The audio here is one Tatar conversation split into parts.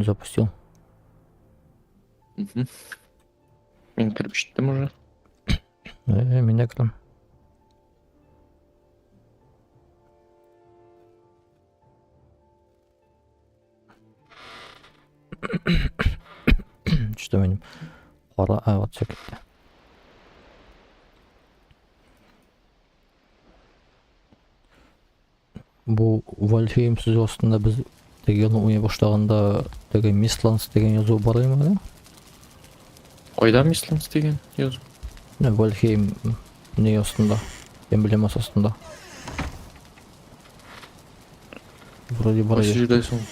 Запустил. Мгм. Мин кереп җиттем уже. Мин дә керәм. Что минем кара, а, вот все китте. Бу Вальхейм сүзе астында без теге елны уйный башлаганда теге Мистландс дигән язу бар иде әле. Кайда Мистландс дигән язу? Менә Вальхейм не астында, эмблемасы астында. Вроде бар Кайсы җирдә соң?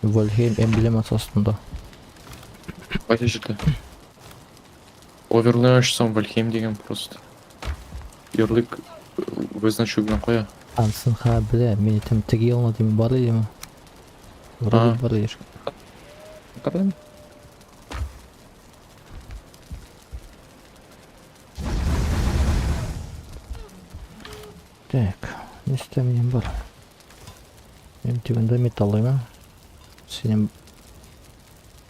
Вальхейм эмблемасы астында. Кайсы җирдә? Оверлей ачсам Вальхейм дигән просто. Ярлык в значок белән кая? Ансын ха белә, мин әйтәм теге елны дим бар идеме? Вроде бар иде. Карадым. Так, нәрсә минем бар? Минем тегендә металлыймы? Синең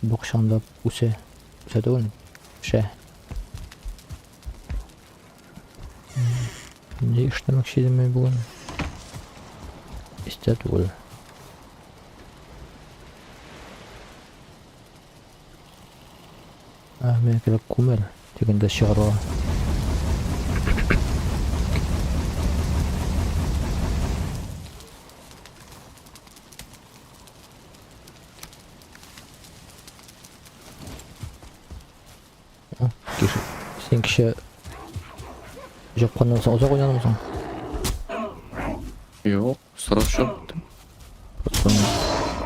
бакчаңда үсә. Үсә түгел, пешә. Ни эшләмәкче идем мин бүген? Истә түгел. А, миңа кирәк күмер. Тегендә чыгарга. Кеше, син кеше жапканнан соң озак уйнадың соң? Юк, сразу чыгып киттем. Потом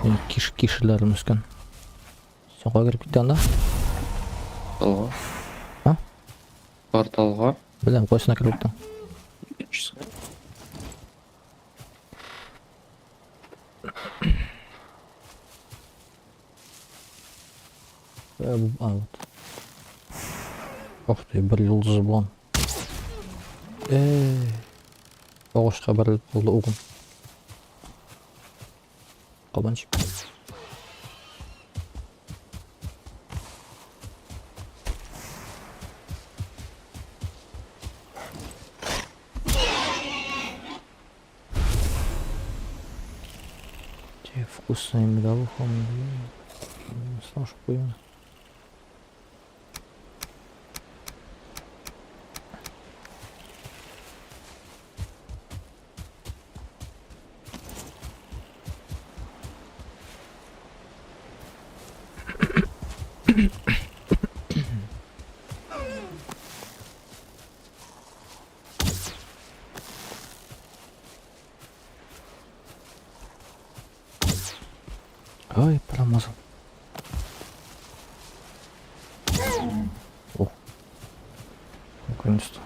мин киш кишерләрем үскән. Син кая кереп киттең анда? Порталга. А? Порталга. Беләм, кайсына кереп киттең? Икенчесенә. А, вот. Ох ты, бер йолдыз булган. Эй. Агачка бәрелеп калды угым. Кабанчик. Те вкусная медовуха. Слушай, куем. Ай, промазал. О, наконец-то.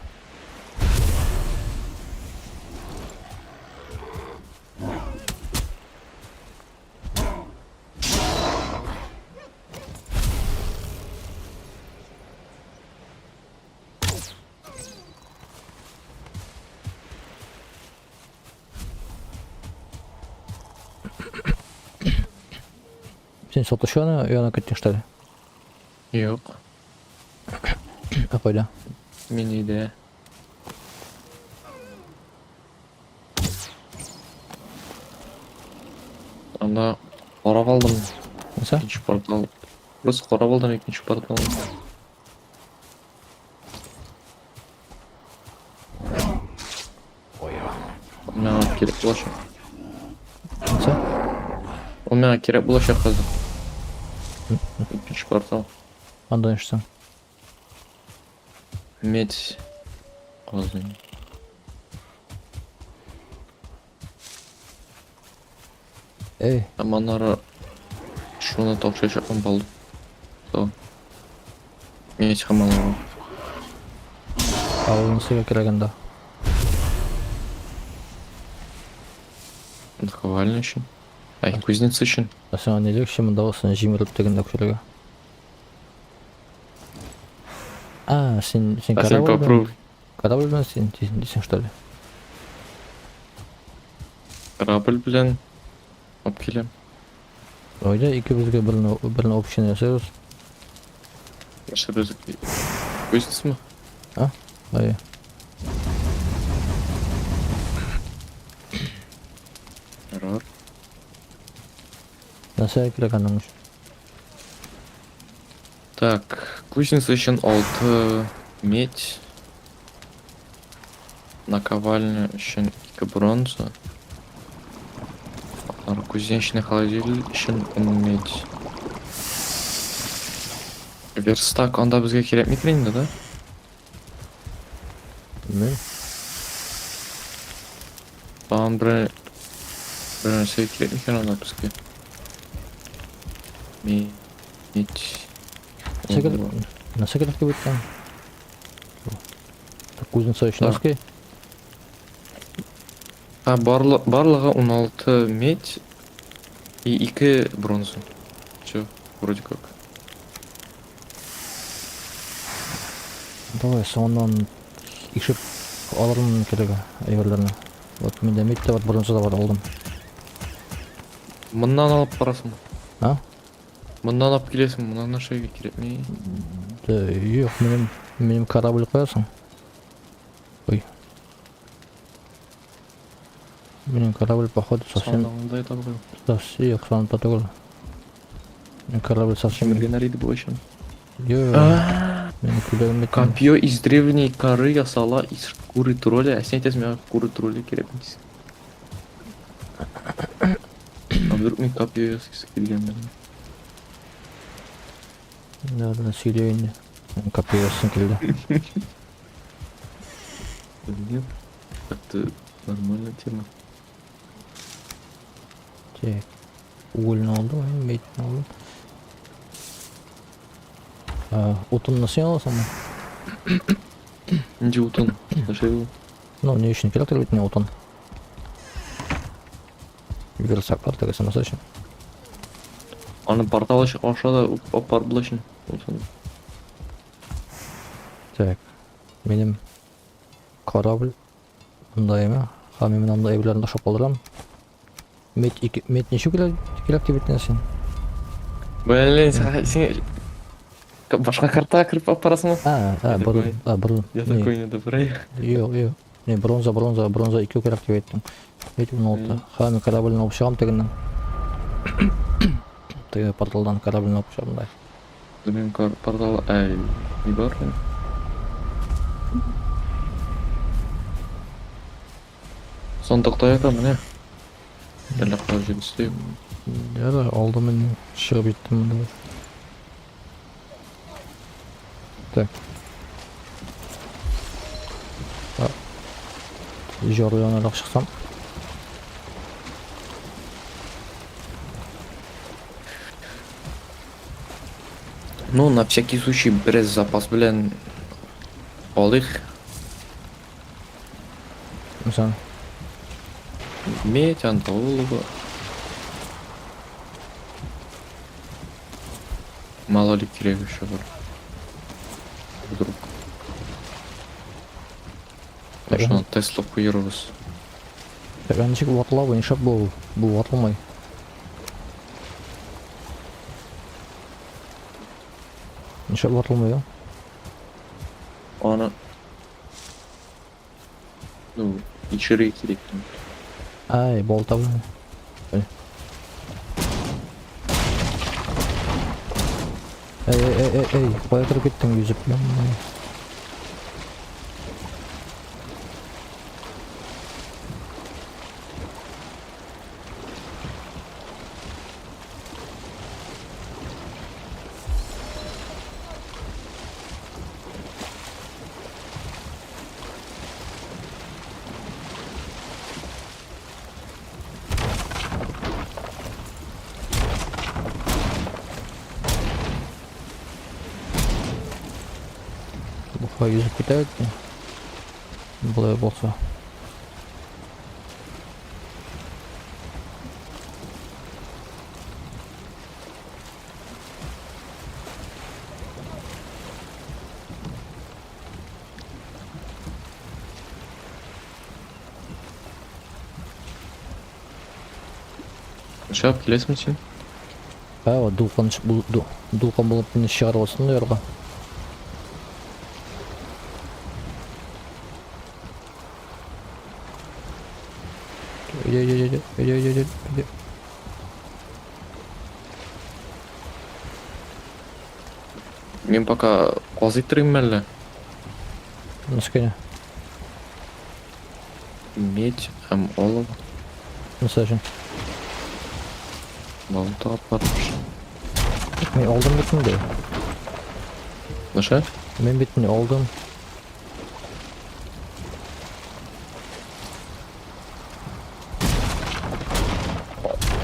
Син сатучы янына киттең, что ли? Юк. Ә кайда? Мин өйдә. Анда карап алдым. Нәрсә? Икенче портал. Просто карап алдым икенче порталны. Ой. Ул миңа кирәк булачак. Нәрсә? Ул миңа кирәк булачак хәзер. Икенче портал. Анда нишлисең? Медь казыйм. Эй, Һәм аннары шуны тапшырачакмын балды. Со. Медь һәм аларга. Ә ул нәрсәгә кирәк анда? Наковальня өчен. Ай, кузница өчен. Ә сиңа не легче монда булсын җимереп тегендә күчерергә? А, син А син корабль белән, попробуй. корабль белән син дисең, что ли? Корабль белән алып киләм. Айда икебезгә берне берне община ясыйбыз. Нәрсә без кузнецмы? А? Әйе. Ярар. Нәрсә кирәк аның өчен? Так, кузница өчен 6 медь. Наковальня өчен 2 бронза. Аннары кузнечный холодильник өчен 10 медь. Верстак анда безгә кирәк микән инде, да? Белмим. Тагын бер нәрсә кирәк микән анда безгә? Медь. Нәрсә кирәк? Нәрсә кирәк дип әйттең? Кузница өчен Так. носки. А, барлыгы 16 медь и 2 бронза. Все, вроде как. Давай соңыннан ишеп алырмын кирәк әйберләрне. Вот миндә медь тә бар, бронза да бар, алдым. Моннан алып барасың. А? Моннан алып киләсең, моннан нәрсәгә кирәкми. Да, юк, минем корабль куясың. Ой. Минем корабль, походу, совсем Сандыгыңда ята бугай. совсем юк, сандыкта түгел. Минем корабль совсем Җимергәннәр иде бу өчен. Юк, минем күлдәгем бетте. Копье из древней коры ясала из шкуры тролля. Ә син әйтәсең, миңа шкуры тролля кирәкми дисең. А вдруг мин копье ясыйсы килгән менә. Да, да, сөйлә инде. Минем копье ясыйсым килде. Да нет, это нормальная тема. Так. Угольны алдым, мин медьне алдым. А, утынны син аласыңмы? Нинди утын? Нәрсә ул? Ну, ни өчен кирәктер бит миңа утын. Версаклар тегесе нәрсә өчен? Аны портал аша да алып барып булачын. Утын. Так. Минем корабль монда әйме? Һәм мин анда әйберләрне ташлап калдырам. Медь ике, медь ничек кирәк, кирәк дип әйттең син? Блин, син башка картага кереп алып барасыңмы? А, а, Я борын, такой, а, борын. я Не, такой недобрый. юк, юк. Не, бронза, бронза, бронза ике кирәк дип әйттең. Медь 16. Һәм мин корабльне алып чыгам тегеннән. Теге порталдан корабльне алып чыгам да. Минем портал, әй, ни бар? Сандыкта ята менә. Әллә кая җир юк. Ярар, алдым инде. Чыгып җиттем монда. Так. Җар янарак чыксам. Ну, на всякий случай бераз запас белән алыйк. Мисал. Медь, анда олово. Мало ли кирәк еще бар. Вдруг. Так, Шуны Тесла куербыз. Так, а ничек ватыла бу? Нишләп бу ватылмый? Нишләп ватылмый ул? Аны ну, ишерергә кирәк. Ай, балта белән. Ой. Эй, эй, эй, эй, эй, кая кереп киттең йөзеп? Ё-моё. Буха йөзеп китә бит. Болай булса. Нишләп киләсең син? Ха, дулкын, дулкын булып мине чыгарып алсын да ярга. Әйдә, әйдә, әйдә, әйдә, әйдә, әйдә, әйдә. Мин пока казый торыйм әллә? Нәрсәгә? Медь һәм олово. Нәрсә өчен? Балын тагып бармыш. Мин алдым бит инде. Нәрсә? Мин бит инде алдым.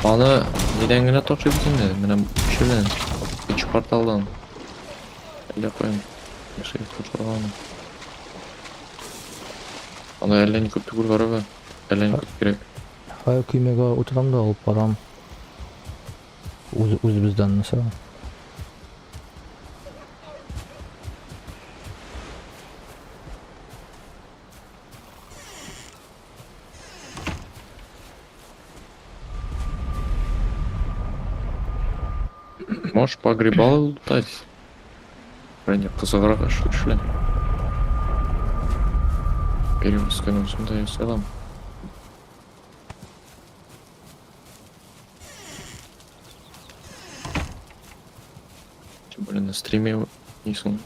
Аны нидән генә ташыйбыз инде? Менә шүлән. Өч порталдан. Әллә каян. Яшәй ташырга аны. Аны әллә ни күп түгел барыбер. Әллә ни күп кирәк. Хәзер көймәгә утырам да алып барам. Үз, үзебездән нәрсә. Можешь погребалы лутать? Вроде кызыграк эш эшлә. Перевозканы үзем дә ясый алам. Тем более на стриме не сон.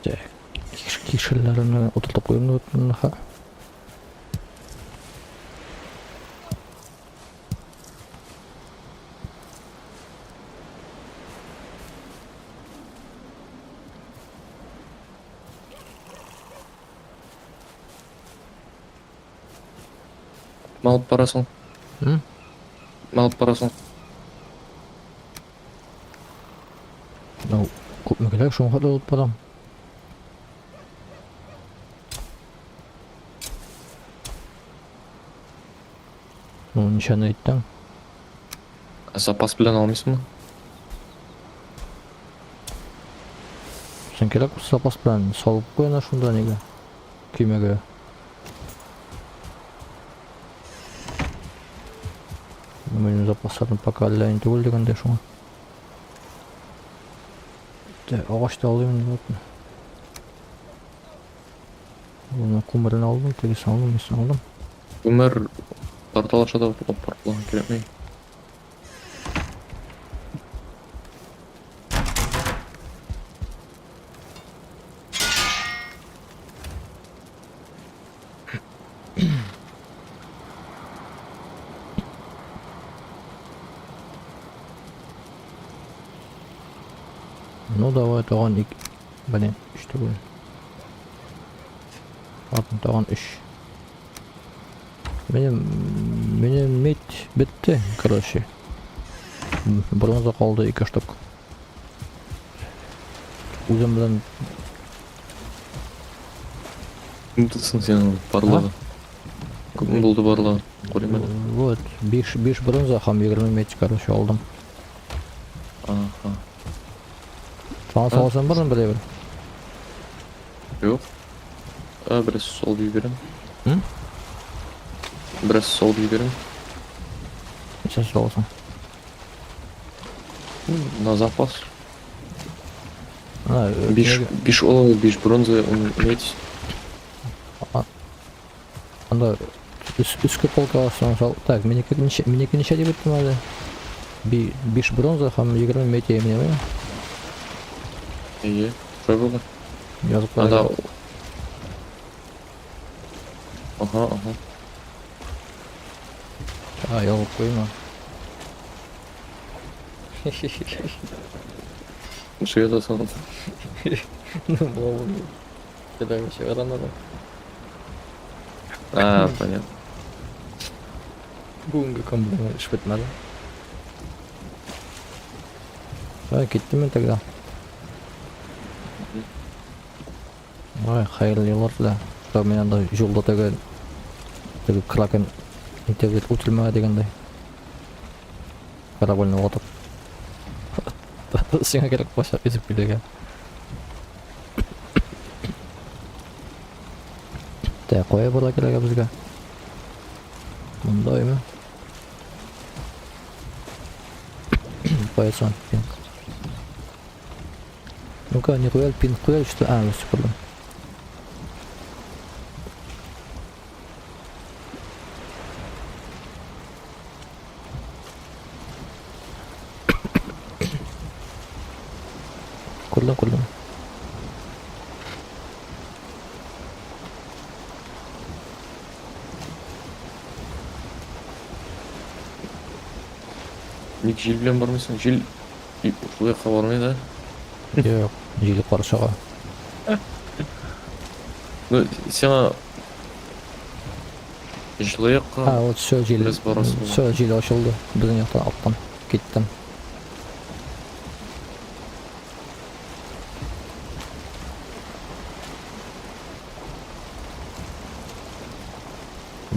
Так, кишерләрне утыртып куйдым да. Алып барасың. М? Алып барасың. Ну, күпме кирәк, шуңа хәтле алып барам. Ну, ничәне әйттең? Ә запас белән алмыйсыңмы? Син кирәк булса запас белән салып куй әнә шунда нигә? Көймәгә. Минем запасларым пока әллә ни түгел дигәндәй шуңа. Так, агач та алыйм инде вот. Моны күмерен алдым, тегесен алдым, несен алдым. Күмер портал аша да алып барып кирәкми. Ну давай тагын ик. Блин, өч түгел. Ладно, тагын өч. Минем медь бетте, короче. Бронза калды ике штук. Үзем белән Күпме булсын синең барлыгы? Күпме булды барлыгы? Күрим әле. Вот, 5 бронза һәм 20 медь, короче, алдым. Ага. Саңа саласың бармы берәр? Юк. Ә, бераз салып җибәрәм. М? Бераз салып җибәрәм. Ничә саласың? На запас. А, 5 5 олово, 5 бронза, 10 медь. Анда өске полкага сал. Так, минеке ничә, минеке ничә дип әйттем әле? 5 бронза һәм 20 медь әйме? Әйе, шулай булды. Язып Анда куярга. Ага, ага. А, язып куйма. Ничә язасың? Ну, булды. Теләге чыгарам әле. А, понятно. Бүгенге көн белән эш бетмәде. Ай, киттем мин тогда. Ай, хәерле юллар телә. Что мин анда юлда теге теге кракен итеп үтелмәгә дигәндәй. Корабльны ватып. Сиңа кирәк булачак йөзеп килергә. Тә, кая бара кирәк безгә? Монда име? Кая соң? Пинг. Ну-ка, не куял, пинг куял, что? А, все күрдем. Күрдем, күрдем. Ник җил белән бармыйсың? Җил шул якка бармый да. Юк, җил каршыга. Ну, сиңа җылы якка А, вот все, җил. Без барасы була. Все, җил ачылды. Безнең яктан арттан киттем.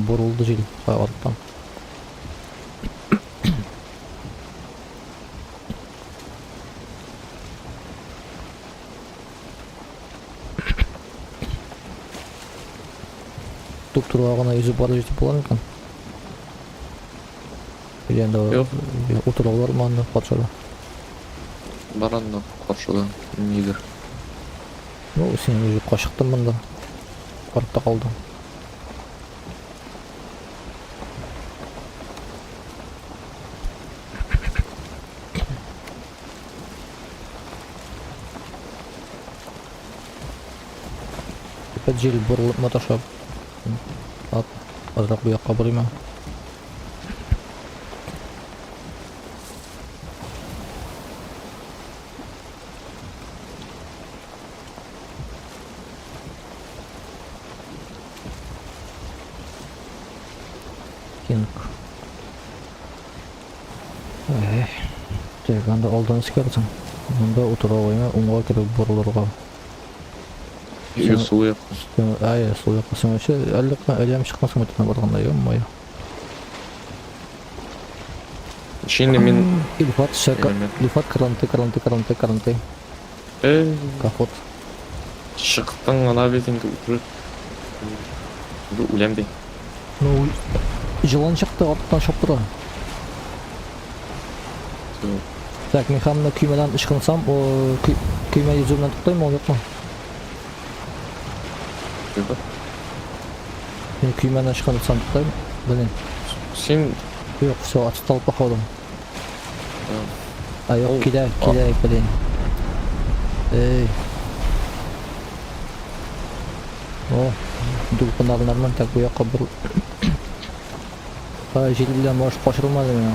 Борылды җил арттан. Туп-турыга гына йөзеп барып җитеп була микән? Или анда Юк. утыраулар ма анда патшада? Бар анда каршыда нидер. Ну, син уже качыктың монда. Артта калдың. Опять җил борылып маташа. Ладно, азрак бу якка борыйм. Кинг. Эх, так, анда алдан искәрсең. Монда утыра куйма, уңга кереп борылырга. Или сул якка. Ай, сул якка син вообще әллә әллә чыкмасың бит барганда, ё-моё. Инде мин Илфат шака, Элемент. Илфат кранты, кранты, кранты, кранты. Капот. Чыктың гына бит инде уже. Уже үләм ди. Ну, җылан чыкты, арттан чаптыра. Всё. Так, мин һәм көймәдән ычкынсам, о, көймә йөзү белән туктыймы, ул юкмы? Юк. Мин көймәдән ычкынсам туктыйм. Блин. Син Юк, все, отстал походу. А, юк, Ул- килә, килә, блин. Эй. О, дулкыннар нормаль, так бу якка бер. А, җил белән баш качырылмады миңа.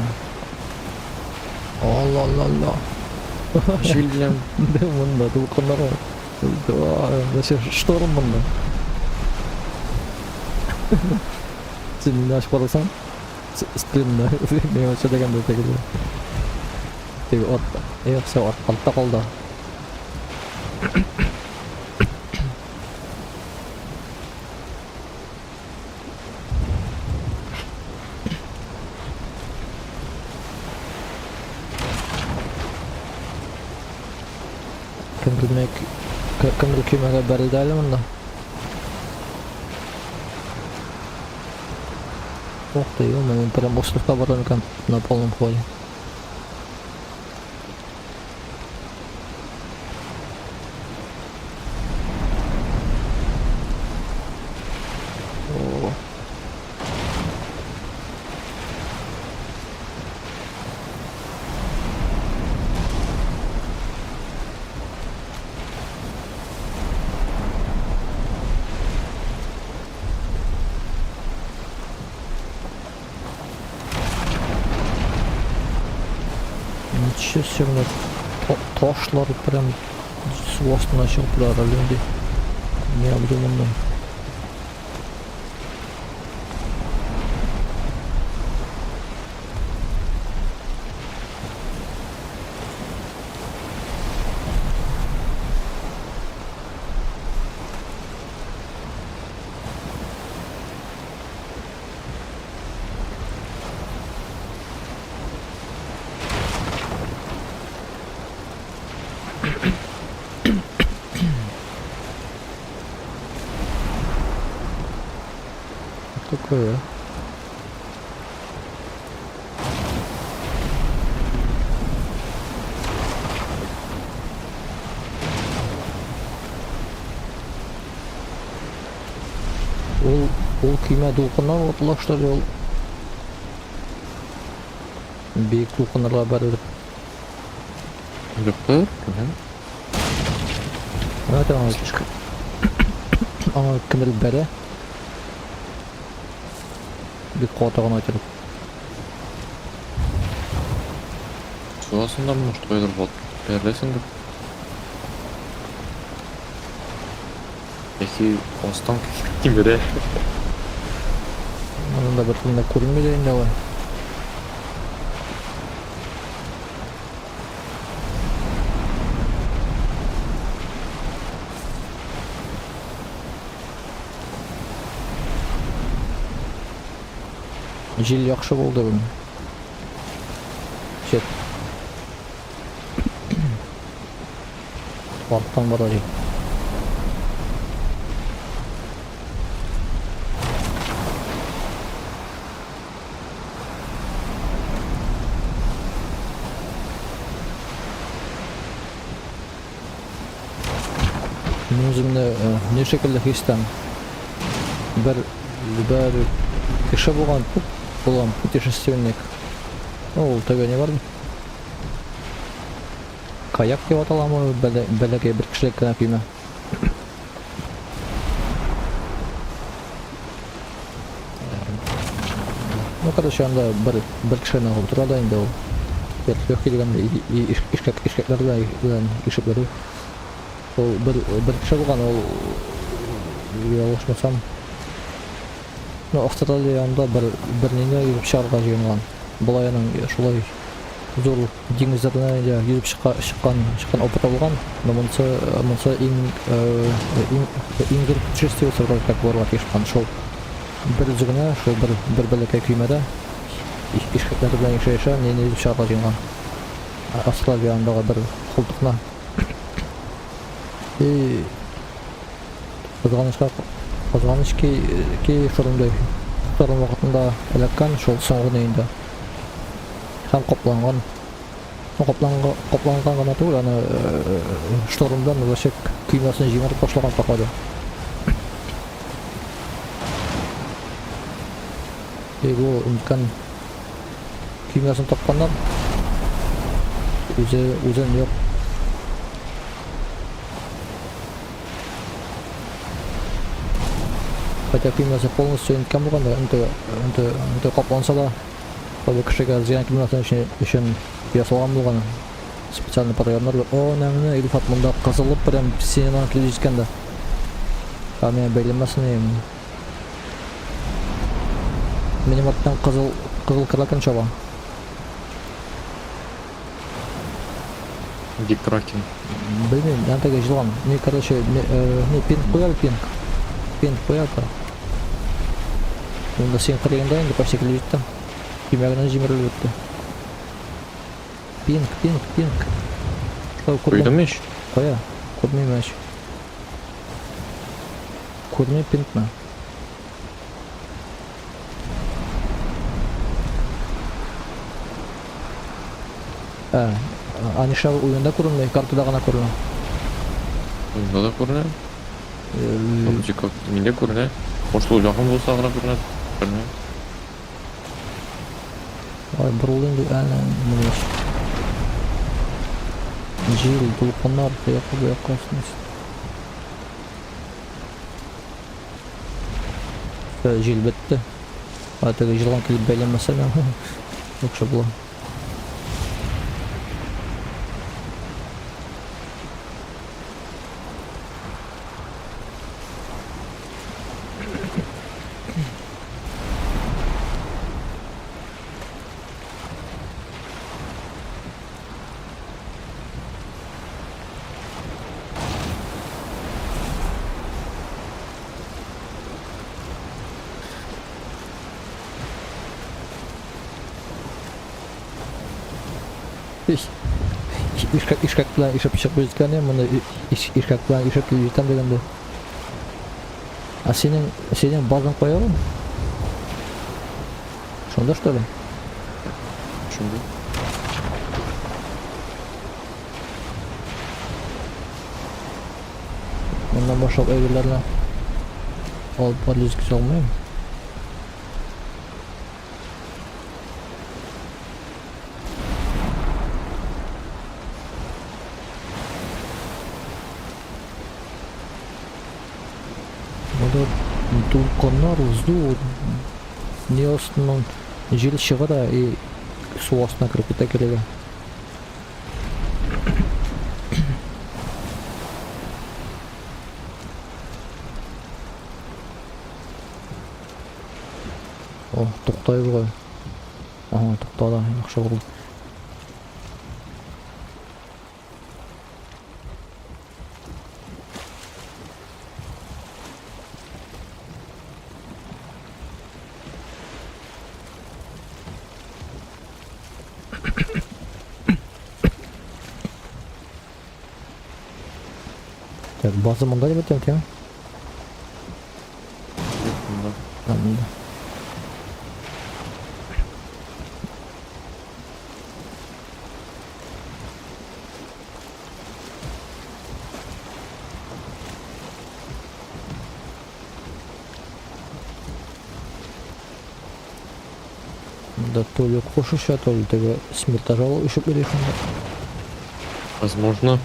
Алла, алла, алла. Җил белән Да, монда дулкыннар бар. Да, вообще шторм монда. Син мине ачып карасаң, стримда миңа вообще дигәндә теге. Теге ат, юк, все, ат артта калды. Кем белмәй, кемдер көймәгә бәрелде әле монда. Ух ты, ё мин прям островка барам икән на полном ходе. О. Ничего себе, менә ташлар прям су астына чыгып тора әле инде. Не обдуманно. Такое. Ул ул көймә дулкыннар ватыла что ли ул? Биек дулкыннарга бәрелеп. Юктыр, белмим. Менә аңа аңа кемдер бәрә. Бик каты гына итеп. Су астында может кайдыр вот бәреләсеңдер. Яки астан кимерә. Монда бер кемдә күренми дә инде алай. Җил яхшы булды бүген. Шәп. Арттан бара җил. Мин үземне ни шикелле хис итәм. Бер бер кеше булган, күп булган путешественник. Ну, ул теге не бар бит. Каяк дип аталамы, бәләкәй бер кешелек кенә көймә. Ну, короче, анда бер бер кеше генә утыра да инде ул. Легкий дигән ишкәк ишкәкләр белән белән ишеп йөри. Ул бер бер кеше булган, ул ялгышмасам, ну, Австралия янында бер бер нине йөзеп чыгарга җыенган. Болай аның шулай зур диңгезләрдә инде йөзеп чыккан чыккан чыккан опыты булган. Но монысы монысы иң иң иң зур путешествие вроде как булырга тиеш булган. Шул бер үзе генә, шул бер бер бәләкәй көймәдә ишкәкләр белән ишә-ишә нине йөзеп чыгарга җыенган. Австралия янындагы бер култыкны. И кызганычка кызганыч ки, ки шундый шторм вакытында эләккән шул соңгы инде. Һәм капланган. Ну, капланган, капланган гына түгел, аны штормдан вообще көймәсен җимереп ташлаган походу. И бу үткән көймәсен тапканнар. Үзе үзен юк. Хотя көймәсе полностью үткән булган да, инде инде инде капланса да, чтобы кешегә зыян килмәсен өчен өчен ясалган булган. Специально подъемнар. О, менә Илфат монда кызылып прям синең килеп җиткән дә. Ә миңа бәйләнмәсен инде. Минем арттан кызыл кызыл кракен чаба. Нинди кракен? Белмим, ян теге җылан. Не, короче, не, не пинг куя пинг. Пинг куя та. Монда син кырыенда инде почти килеп җиттем. Көймә генә җимерелеп бетте. Пинг, пинг, пинг. Ой, күрмим. Куйдым ич. Кая? Күрмим ич. Күрмим пингны. Ә, Аниша уенда күренми, картада гына күренә. Уенда да күренә. Вроде как миндә күренә. Может, ул якын булса гына күренә. Белмим. Ай, борылды инде, әнә, менә. Җил, дулкыннар, таяк бу якка Җил бетте. А теге җылан килеп бәйләнмәсә миңа. Яхшы була. Ишкәк, ишкәк белән ишеп чыгып җиткән идем, моны ишкәк белән ишеп килеп җитәм дигәндә. Ә синең, синең базың кая ул? Шунда что ли? Шунда. Моннан башлап әйберләрне алып барып җиткезә алмыйм. Монда дулкыннар зур. Ни астыннан җил чыга да и су астына кереп китә кирәге. О, туктай бугай. Ага, туктады, яхшы булды. Так, база монда дип әйтәм, тиң? Юк, монда. А, монда. Монда то ли кош оча, то ли теге смертожал очып йөри шунда. Возможно.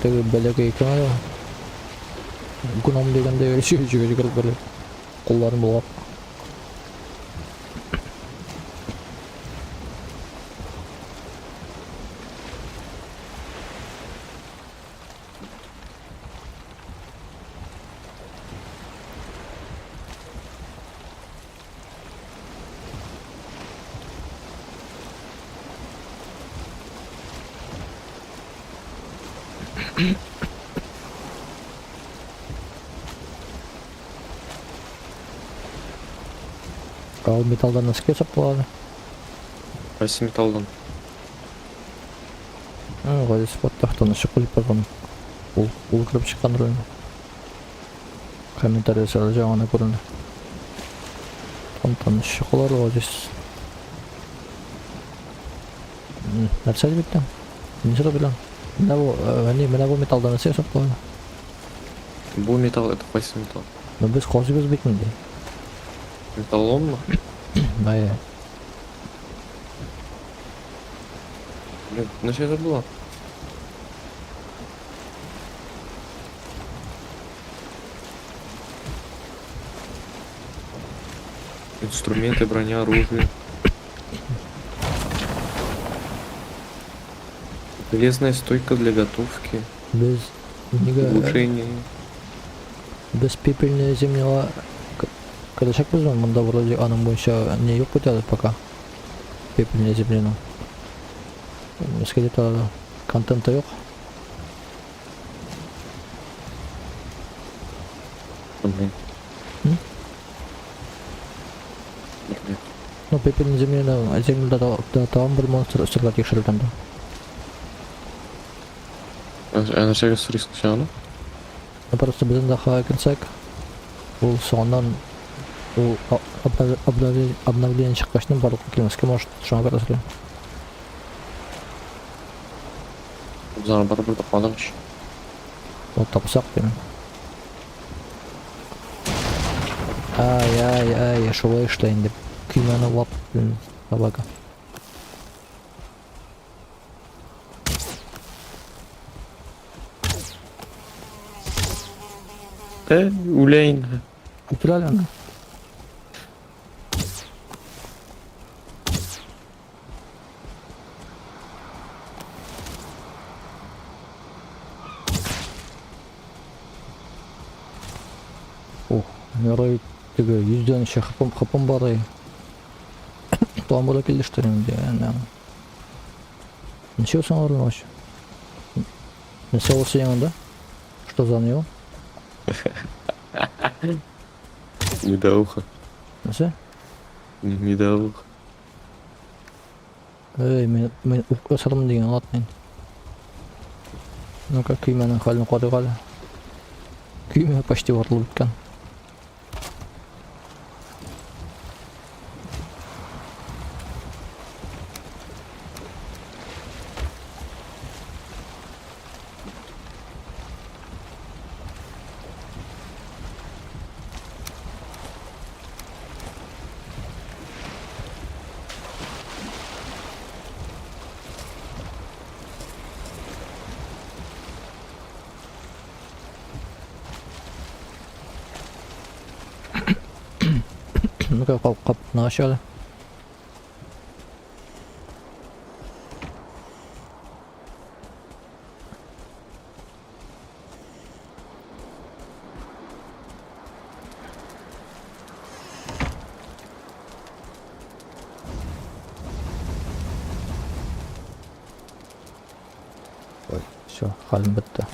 Теге бәләкәй икән әле. Гном дигәндә йөри, йөгереп йөри. Кулларын болгап. Ал металлдан нәрсә ясап була? Кайсы металлдан? Гади сыйфатта ничек куеп барган. Ул ул кереп чыккан рольне. Комментарий ясар җаңына күренде. Тантан чыгалар газиз. Нәрсә дип әйттең? Нәрсә дип беләм? Менә бу, әни, менә бу металлдан нәрсә ясап була? Бу металл это кайсы металл? Ну без казыйбыз бит инде. Металлоломмы? Әйе. Блин, нәрсә ясап була? Инструменты, броня, оружие. Железная стойка для готовки. Без нигә Улучшение. без пепельная земляга керәчәкбезме? Монда вроде аның буенча не юк бит әле пока. Пепельная земляның. Безгә где-то контента юк. Блин. М? Блин. Ну, пепельная земляны земляда да тагын бер монстр өстергә тикшерелгән дә. Ә нәрсәгә сорыйсың син аны? Ну, просто безнең дә керсәк, ул соңыннан ул обновление чыккачтан барлыкка килмәскә может, шуңа күрә сорыйм. Без аны барыбер тапмадык ич. Ну, тапсак дим. Ай, ай, ай, шулай эшлә инде. Көймәне вап, блин, собака. Э, үлә инде. Үтерә әле аны. Ярый теге йөздән ничә хпм хпм бар и. Тагын бер килде что ли инде, әнә. Ничего соң алар вообще? Нәрсә ул синең анда? Что за него? Медовуха. Нәрсә? Медовуха. Эй, мин мин ук ясадым дигән ладно инде. Ну-ка, көймәнең хәлен карыйк әле. Көймә почти ватылып беткән. Ну-ка, кап, кап, начали. Ой, все, хәлем бетте.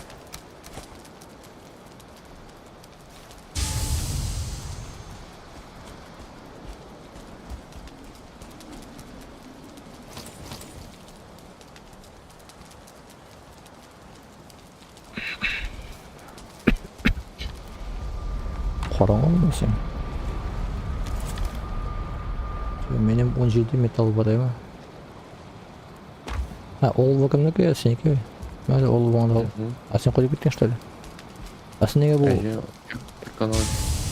Караңгымы син? Минем 17 металл бар, әйме? Ә, олова кемнеке, синеке? Әле оловаңды ал. Ә син кайда киттең, что ли? Ә син нигә бу? Әйе, эконом.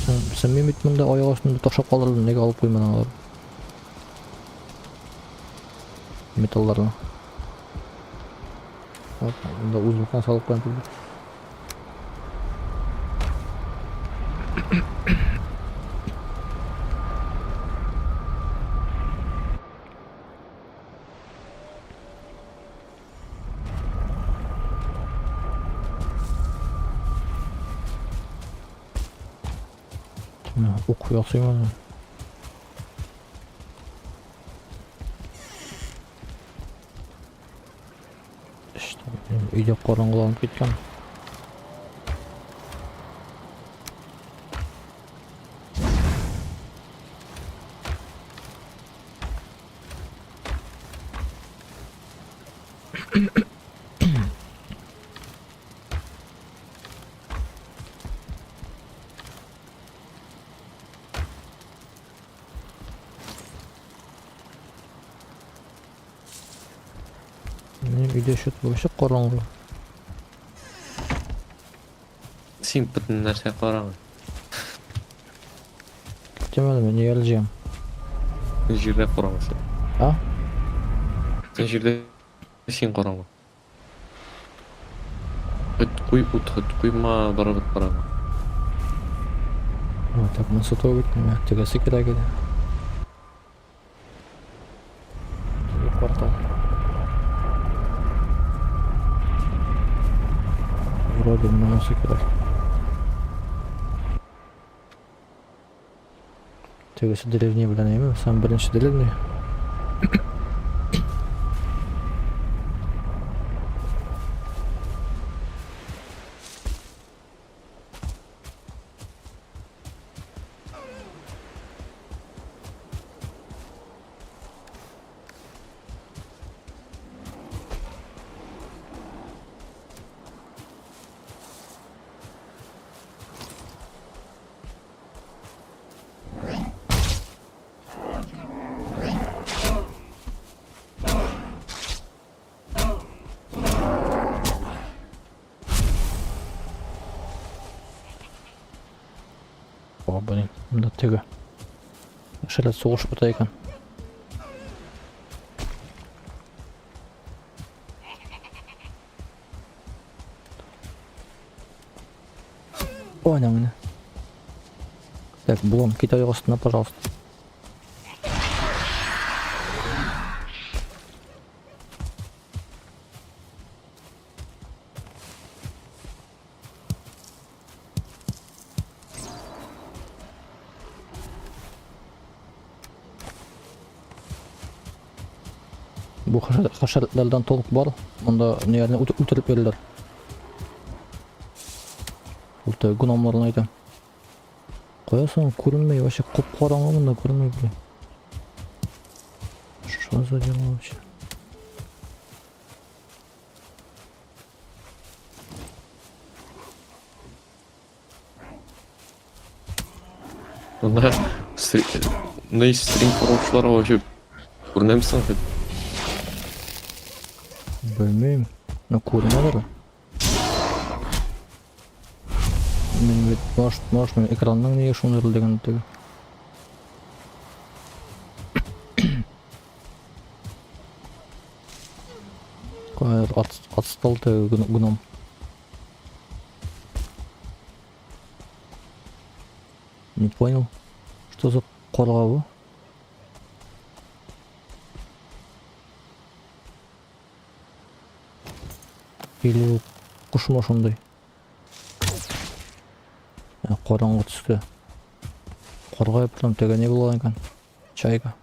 Син, син мин бит монда аяк астында ташлап калдырдым, нигә алып куймадың алар? Металларны. Вот, монда үземнекен салып куям бит. Ук ясыйм аны. Өйдә караңгыланып киткән. Минем өйдә счет вообще караңгы. Син бөтен нәрсә караңгы. Китәм әле мин нигә җыям. Син җирдә караңгы син. А? Син җирдә син караңгы. Хоть куй ут, хоть куйма, барыбер караңгы. Ну, так, монысы то бит, менә тегесе кирәк иде. Теге квартал. Вроде монысы кирәк. Тегесе деревня белән әйме? Сам беренче деревня. О, блин, монда теге. Шәләт сугыш бетә икән. Ой, менә. Так, булам, кит аяк астына, пожалуйста. Бу хәшәрәтләрдән толк бар. Монда ниләрне үтереп йөриләр. Ул гномнарны әйтәм. Кая соң күренмей, вообще кап-караңгы монда күренмей, блин. Что за дела вообще? Монда ни стрим караучылар вообще күренәме дип. Белмим. Ну күренәдер. Мин бит баш, баш мин экранның нигә шундый дигән теге. Кайдыр отстал теге гном. Не понял. Что за карга бу? Или ул кошмы шундый? Караңгы төстә. Карга прям теге ни булган икән? Чайка.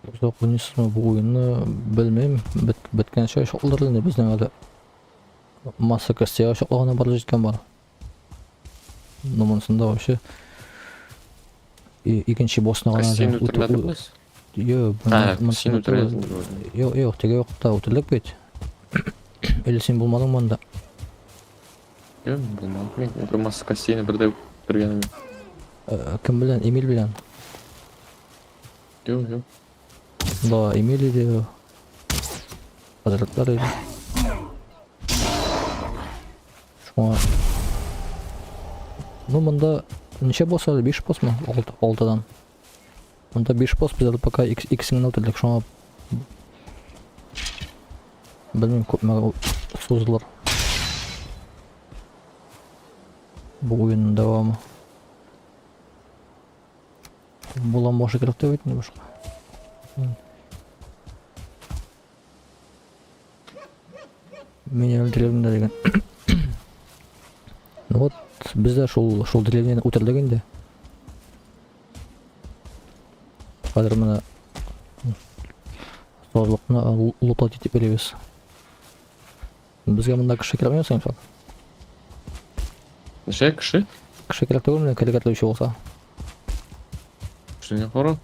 Озак уйныйсызмы бу уенны белмим. Бет, беткәнчә чаклыдыр инде безнең әле масса костяга чаклы гына барып җиткән бар. Но монысында вообще икенче боссны гына Син үтермәдеңме? Юк, син үтермәдең. Юк, юк, теге вакытта үтердек бит. Или син булмадың монда? Юк, булмадым. Мин уже масса костейны бер дә үтергәнем юк. Кем белән? Эмиль белән. Юк, юк. Да, Эмиль иде. Хәзрәтләр иде. Шуңа. Ну, монда ничә босс әле? 5 боссмы? 6, 6-дан. Монда 5 босс, без әле пока икесен генә үтердек. Шуңа белмим, күпме сузылыр. Бу уенның дәвамы. Булам башы кирәк тә бит инде башка. Меня деревня дигән. Ну вот, без дә шул шул деревняны үтердек инде. Хәзер менә сазлыкны лутать итеп йөрибез. Безгә монда кеше кирәкме соң, Илфак? Ничә кеше? Кеше кирәк түгелме, кирәкләүче булса? Кешене кара.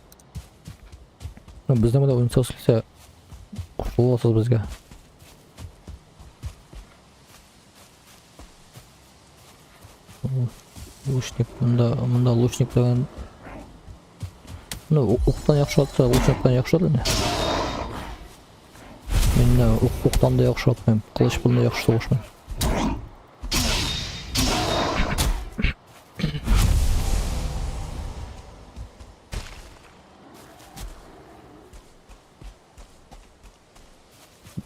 Ну, безнең монда уенчы килсә, кушыла аласыз безгә. Лучник, монда, монда лучник дигән. Ну, уктан яхшы атса, лучниктан яхшы инде. Мин дә уктан да яхшы атмыйм, кылыч белән дә яхшы сугышмыйм.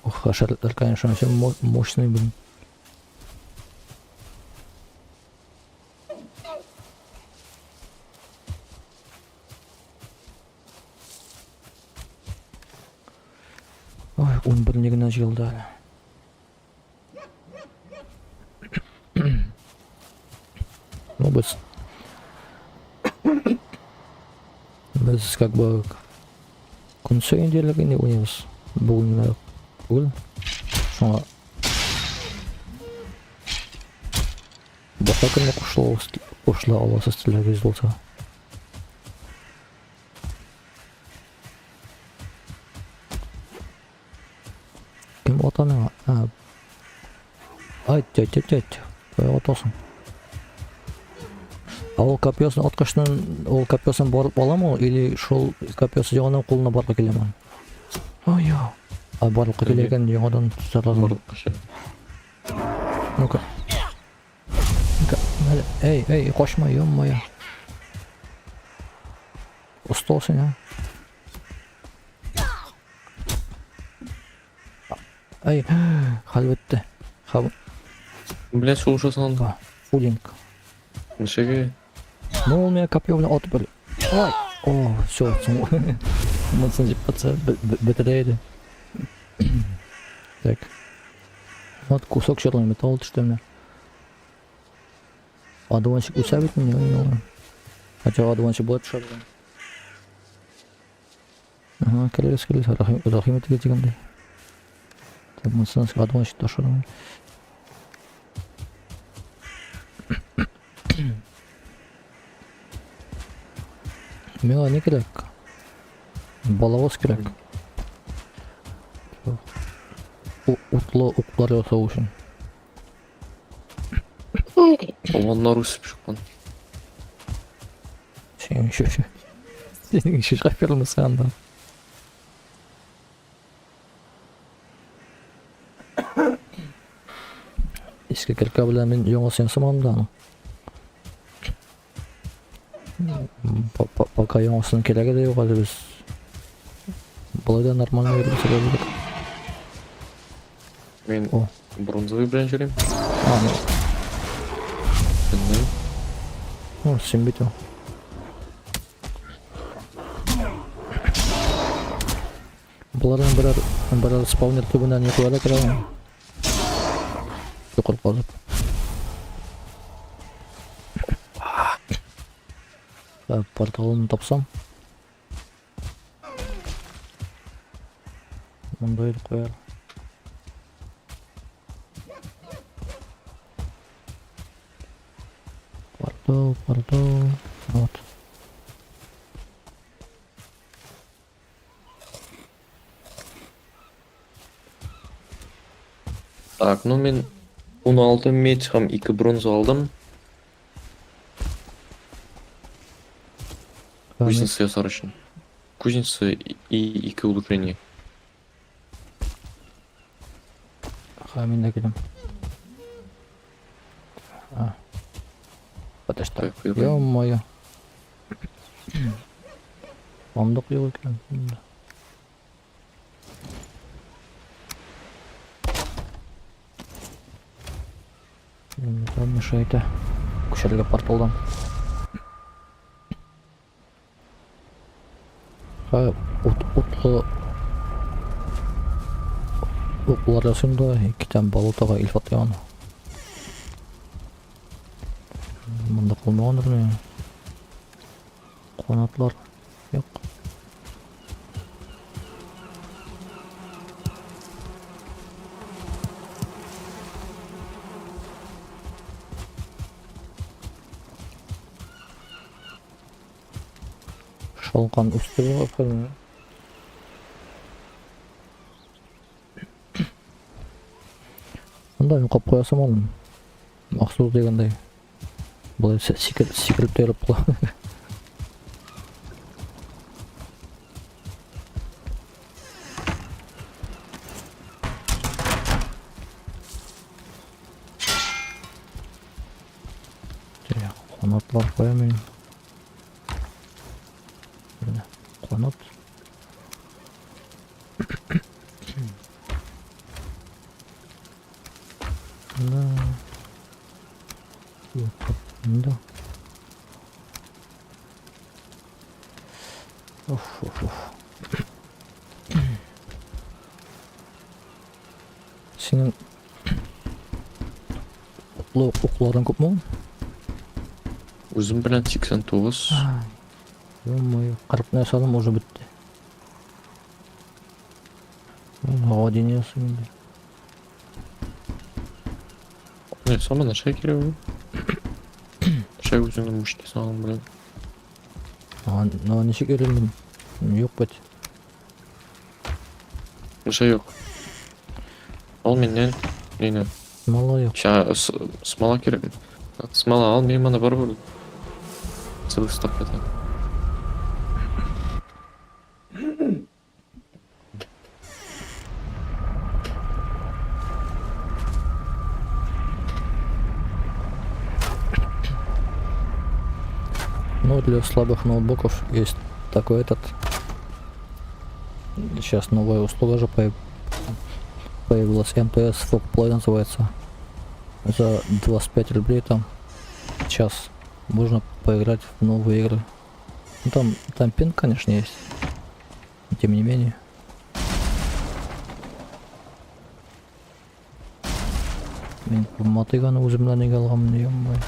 Ух, хәшәрәтләр, конечно, вообще мощный, блин. Ой, 11 генә җыелды әле. Ну, без как бы көн саен диярлек инде уйныйбыз. Бүген генә түгел. Шуңа башка көнне кушыла аласыз теләгегез булса. Кем ата миңа? А. Айт, айт, айт, айт. Кая атасың? А ул копьесын аткачтан ул копьесын барып аламы ул или шул копьесы яңадан кулына барырга киләме? Ой, а барлыкка килә икән яңадан сразу. Ну-ка. Ну-ка, эй, эй, качма, ё-моё. Оста син, а? Ай, хәл бетте. Хәл... Белән сугышасың анда. Фулинг. Ничәгә? Ну, ул миңа копье белән атып бер. Ай! О, все, соң. Монысын җеп атса, бетерә иде. Так. Вот кусок черный металл төште менә. Одуванчик үсә бит инде, ой, Хотя одуванчик болай төшә бүген. Ага, килегез, килегез, рәхим, рәхим итегез дигәндәй. Так, монысына одуванчик ташырым. Миңа ни кирәк? Балавыз кирәк. Утлы уклар ясау өчен. Боланнар үсеп чыккан. Синең еще Синең еще фермасы анда. Иске кирка белән мин яңасын ясамадым да аның. Пока яңасының кирәге дә юк әле без. Болай да нормально йөреп сөйләдек. Мин О. бронзовый белән йөрим. А, ну. Белмим. Ну, син бит ул. Боларның берәр берәр спаунер төбенә не куяда керә. Чокыр казып. Порталын тапсам. Монда илеп куяр. Портал, портал. Вот. Так, ну мин 16 медь һәм 2 бронза алдым. Кузница ясар өчен. Кузница и 2 улучшение. Ха, мин дә киләм. А. Подожди. Ё-моё. Сандык юк икән. Там мешает. Күчәргә порталдан. Ха, ут, утлы уклар ясыйм да, китәм болотога Илфат янына. Монда калмагандыр мин. Канатлар юк. Шалкан үсте бу. Анда мин кап куясым аны. Махсус дигәндәй. Болай сикереп тә йөреп була. Канатлар куям мин. Менә канат. Да. Да. Уф, уф, уф. Синең уклы укларың күпме ул? Үзем белән 89. Ё-моё, 40 ясадым, уже бетте. Гади не ясыйм инде. Не, сама нәрсә кирәк ул? Нәрсә үзеңнең мушкесен алың белән. А, ну ничек йөрим мин? Юк бит. Нәрсә юк? Ал миннән нейне? Смола юк. Ща, смола кирәк. Смола ал, мин моны барыбер целый стак это. Ну, для слабых ноутбуков есть такой этот. Сейчас новая услуга же появилась. МТС Play называется. За 25 рублей там час можно поиграть в новые игры. Ну, там пинг, конечно, есть. Тем не менее. Мин мотыганы үзем белән өйгә алганмын, ё-моё.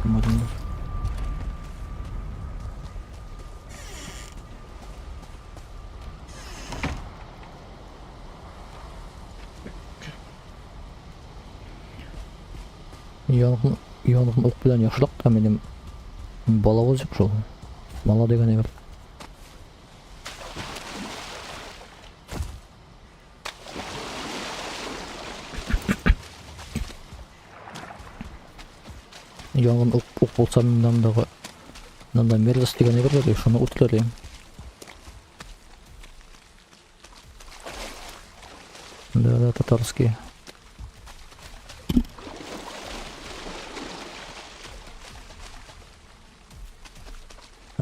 Бар инде. Янгын, янгын ук белән яхшырак та минем балавыз юк шул. Мала дигән әйбер. Янгын ук, ук булса миндә монда мерзость дигән әйбер бар, шуны үткәрәм. Да, татарский.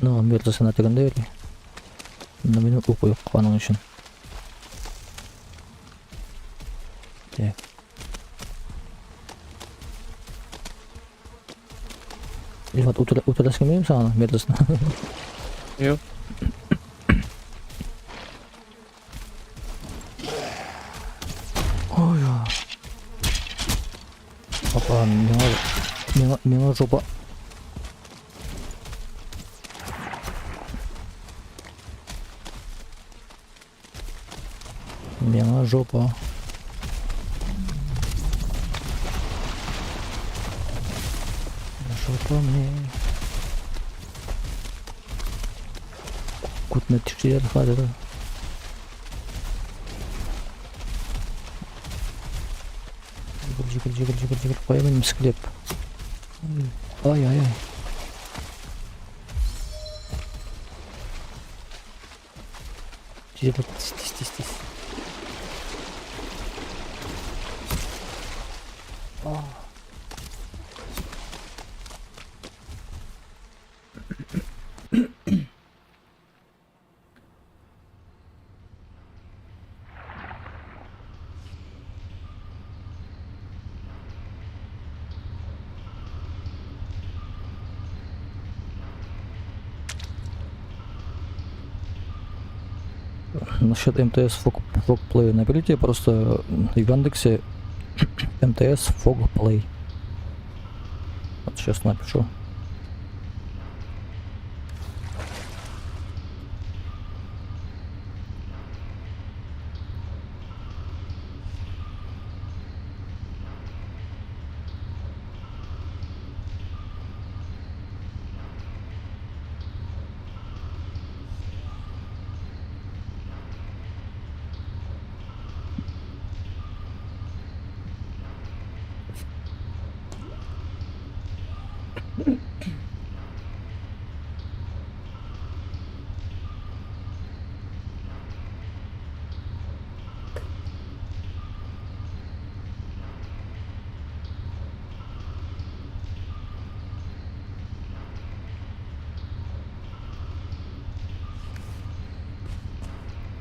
Ну, мерзость ана тегендә йөри. Но минем ук юк аның өчен. Так. Илфат, үтерәсең килмиме сиңа аны, мерзостьны? Юк. Ой. Опа, миңа жопа. Миңа жопа. Жопа мне. Күтне тишеләр хәзер. Җигел, җигел, җигел, җигел, җигел. Кая минем склеп? Ай, ай, ай. Тиз, тиз, тиз, тиз. Насчет МТС Fog Play наберите просто в Яндексе МТС Fog Play. Вот сейчас напишу.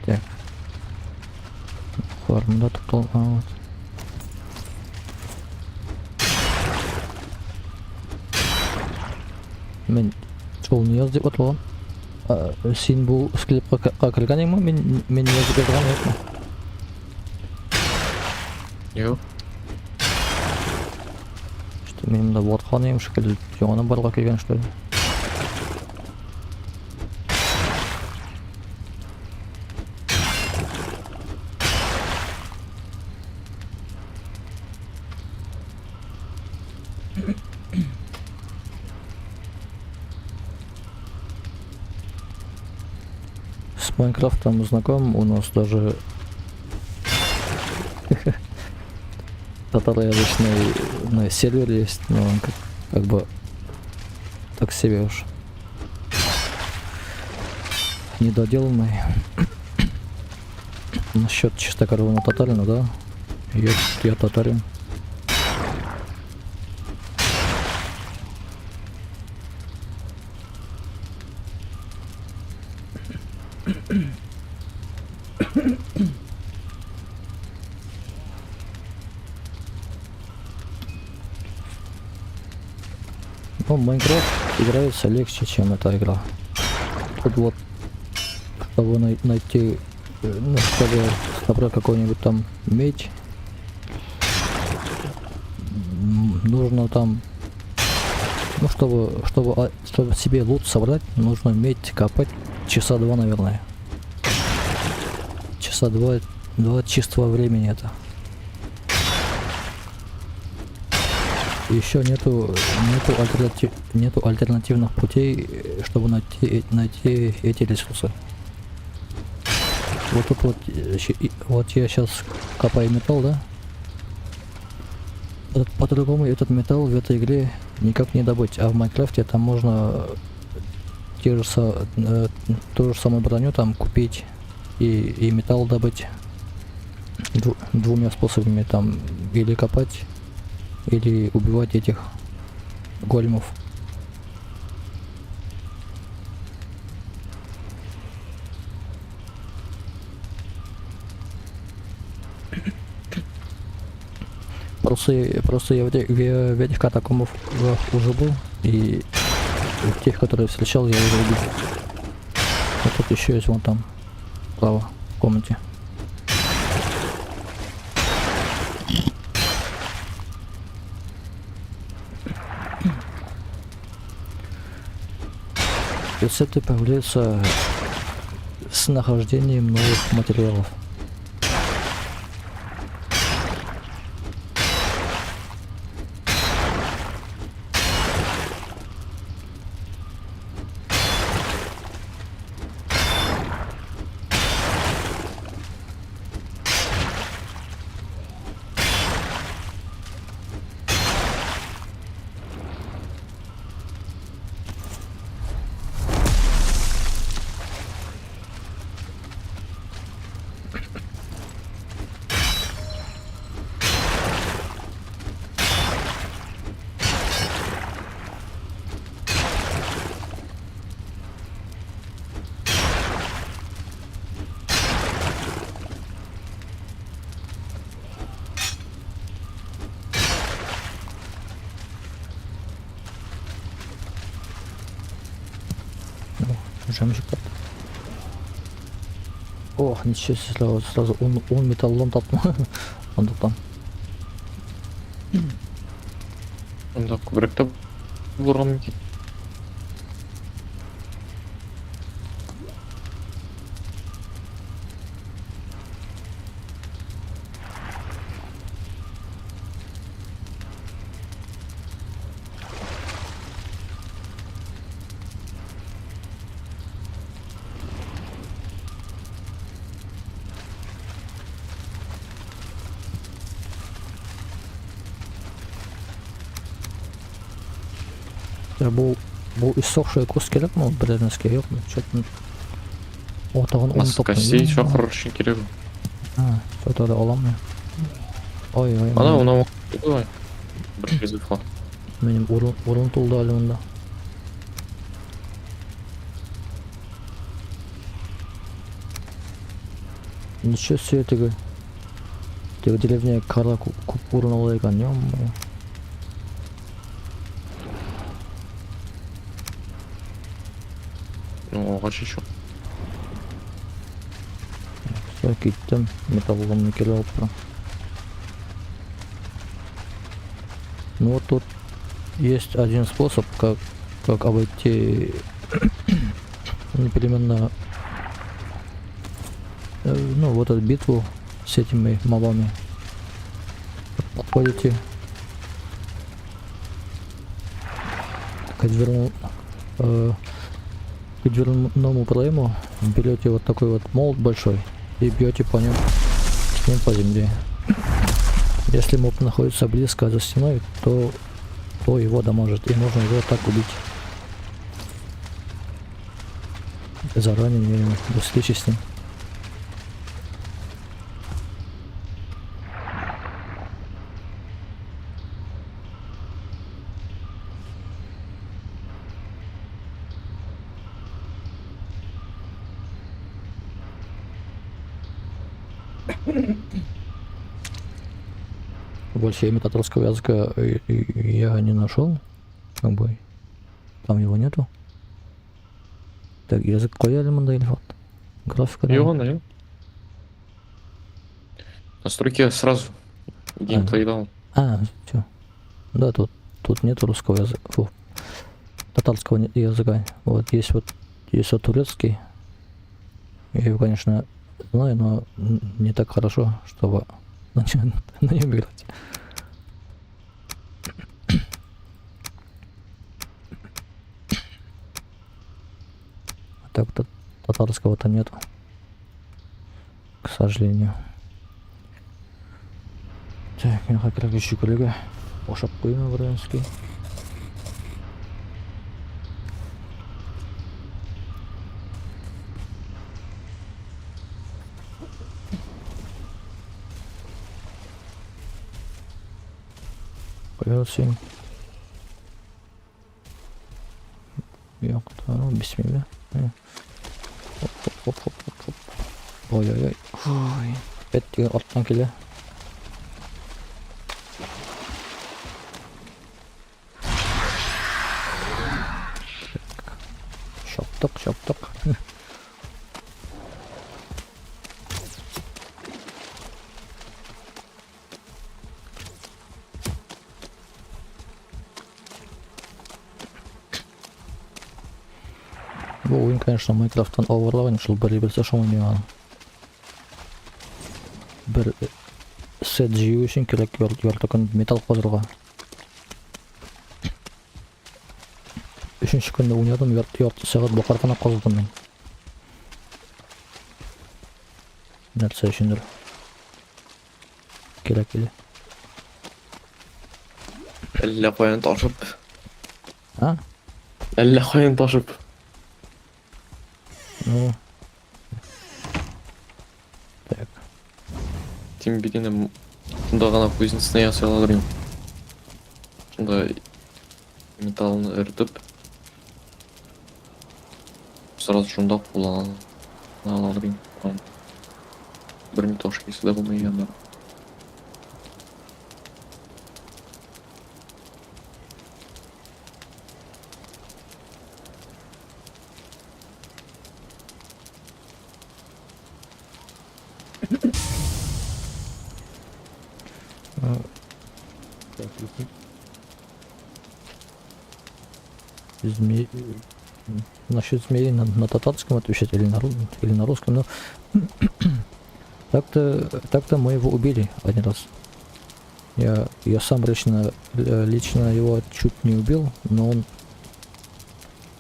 Так. Формда тукталган. Вот. Мин шул Нияз дип аталган. Син бу склепка кергән идеңме? Мин Нияз дип язган юкмы? Юк. Что мин монда ваткан идем шикелле, яңадан барырга килгән что ли? С Майнкрафтом знаком, у нас даже татароязычный на сервер есть, но он как бы так себе уж недоделанный. Насчет чистокровного татарина, да? Я татарин. Ну, Майнкрафт играется легче, чем эта игра. Тут вот, чтобы найти, ну, чтобы собрать какой-нибудь там меч, нужно там Ну, чтобы себе лут собрать, нужно уметь копать часа два, наверное. Часа два, два чистого времени это. Еще нету альтернативных путей, чтобы найти эти ресурсы. Вот тут вот, вот я сейчас копаю металл, да? По-другому этот металл в этой игре никак не добыть, а в Майнкрафте там можно ту же самую броню там купить и металл добыть двумя способами, там или копать, или убивать этих големов. Просто я в этих катакомбах уже был, и тех, которые встречал, я уже убил. А тут еще есть вон там, справа, в комнате. Рецепты появляются с нахождением новых материалов. Жемчуг тапты. Ох, ничего себе, сразу он металлолом таптым. Ондықтан. Анда күбрәк тә булырга мөмкин. Бу иссохшая куст кирәкме ул берәр нәрсәгә юкмы? Чё-то О, тагын ун Маска таптым. костей чакырыр өчен кирәк ул. А, что-то да алам мин. Ой, ой, Ана, минем, уна давай. Бер призывка. минем урын тулды әле монда. Ничего себе теге. Теге деревня кара күп урын ала икән, ё-моё. Ну, агач еще. Всё, киттем. Металлоломны кире алып торам. Ну вот тут есть один способ, как обойти непременно, ну, вот эту битву с этими мобами. Подходите к дверному проему, берете вот такой вот молот большой и бьете по нем, с ним по земле. Если моб находится близко за стеной, то его дамажит, и можно его так убить. Заранее не до встречи с ним. Больше имитатор русского языка я не нашел, как бы там его нету. Так, язык куя әле монда, Илфат? Графика. Юк, анда юк. Настройки сразу. Геймплей дал. А, всё. Да, тут нету русского языка. Фу, Татарского языка. Вот есть вот есть вот турецкий. Я его, конечно, знаю, но не так хорошо, чтобы на нем играть. А так-то татарского-то нету. К сожалению. Так, мин хәзер шөкерлегә ашап куйыйм беренче. Куя син. Юк, бисмилла. Хоп, хоп, хоп, хоп, хоп. Ой-ой-ой. Ой. Опять дигән арттан килә. Чаптык, чаптык. Бу уен, конечно, Майнкрафттан авырлак инде шул бер берсе шуңа миңа. Бер сет җыю өчен кирәк ярты көн металл казырга. Өченче көнне уйнадым, ярты сәгать бакыр гына казыдым мин. Нәрсә өчендер. Кирәк иде. Әллә каян ташып. А? Әллә каян ташып. Ну. Так. Тим бит инде шунда гына кузнецны ясый ала идем. Шунда металлны эретеп сразу шунда куллана ала идем. Бер ни таш кисә дә булмый анда. Змей... Насчет змеи на татарском отвечать или на русском, но так-то мы его убили один раз. Я сам лично его чуть не убил, но он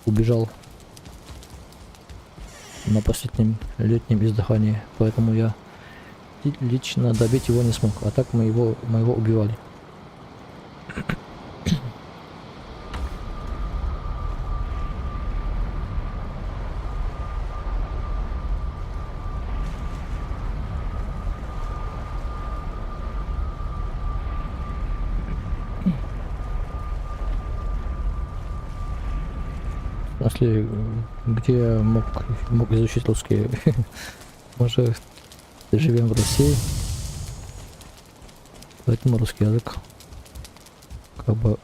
убежал на последнем летнем издыхании, поэтому я лично добить его не смог, а так мы его убивали. Если где я мог изучить русский? Мы же живем в России, поэтому русский язык как бы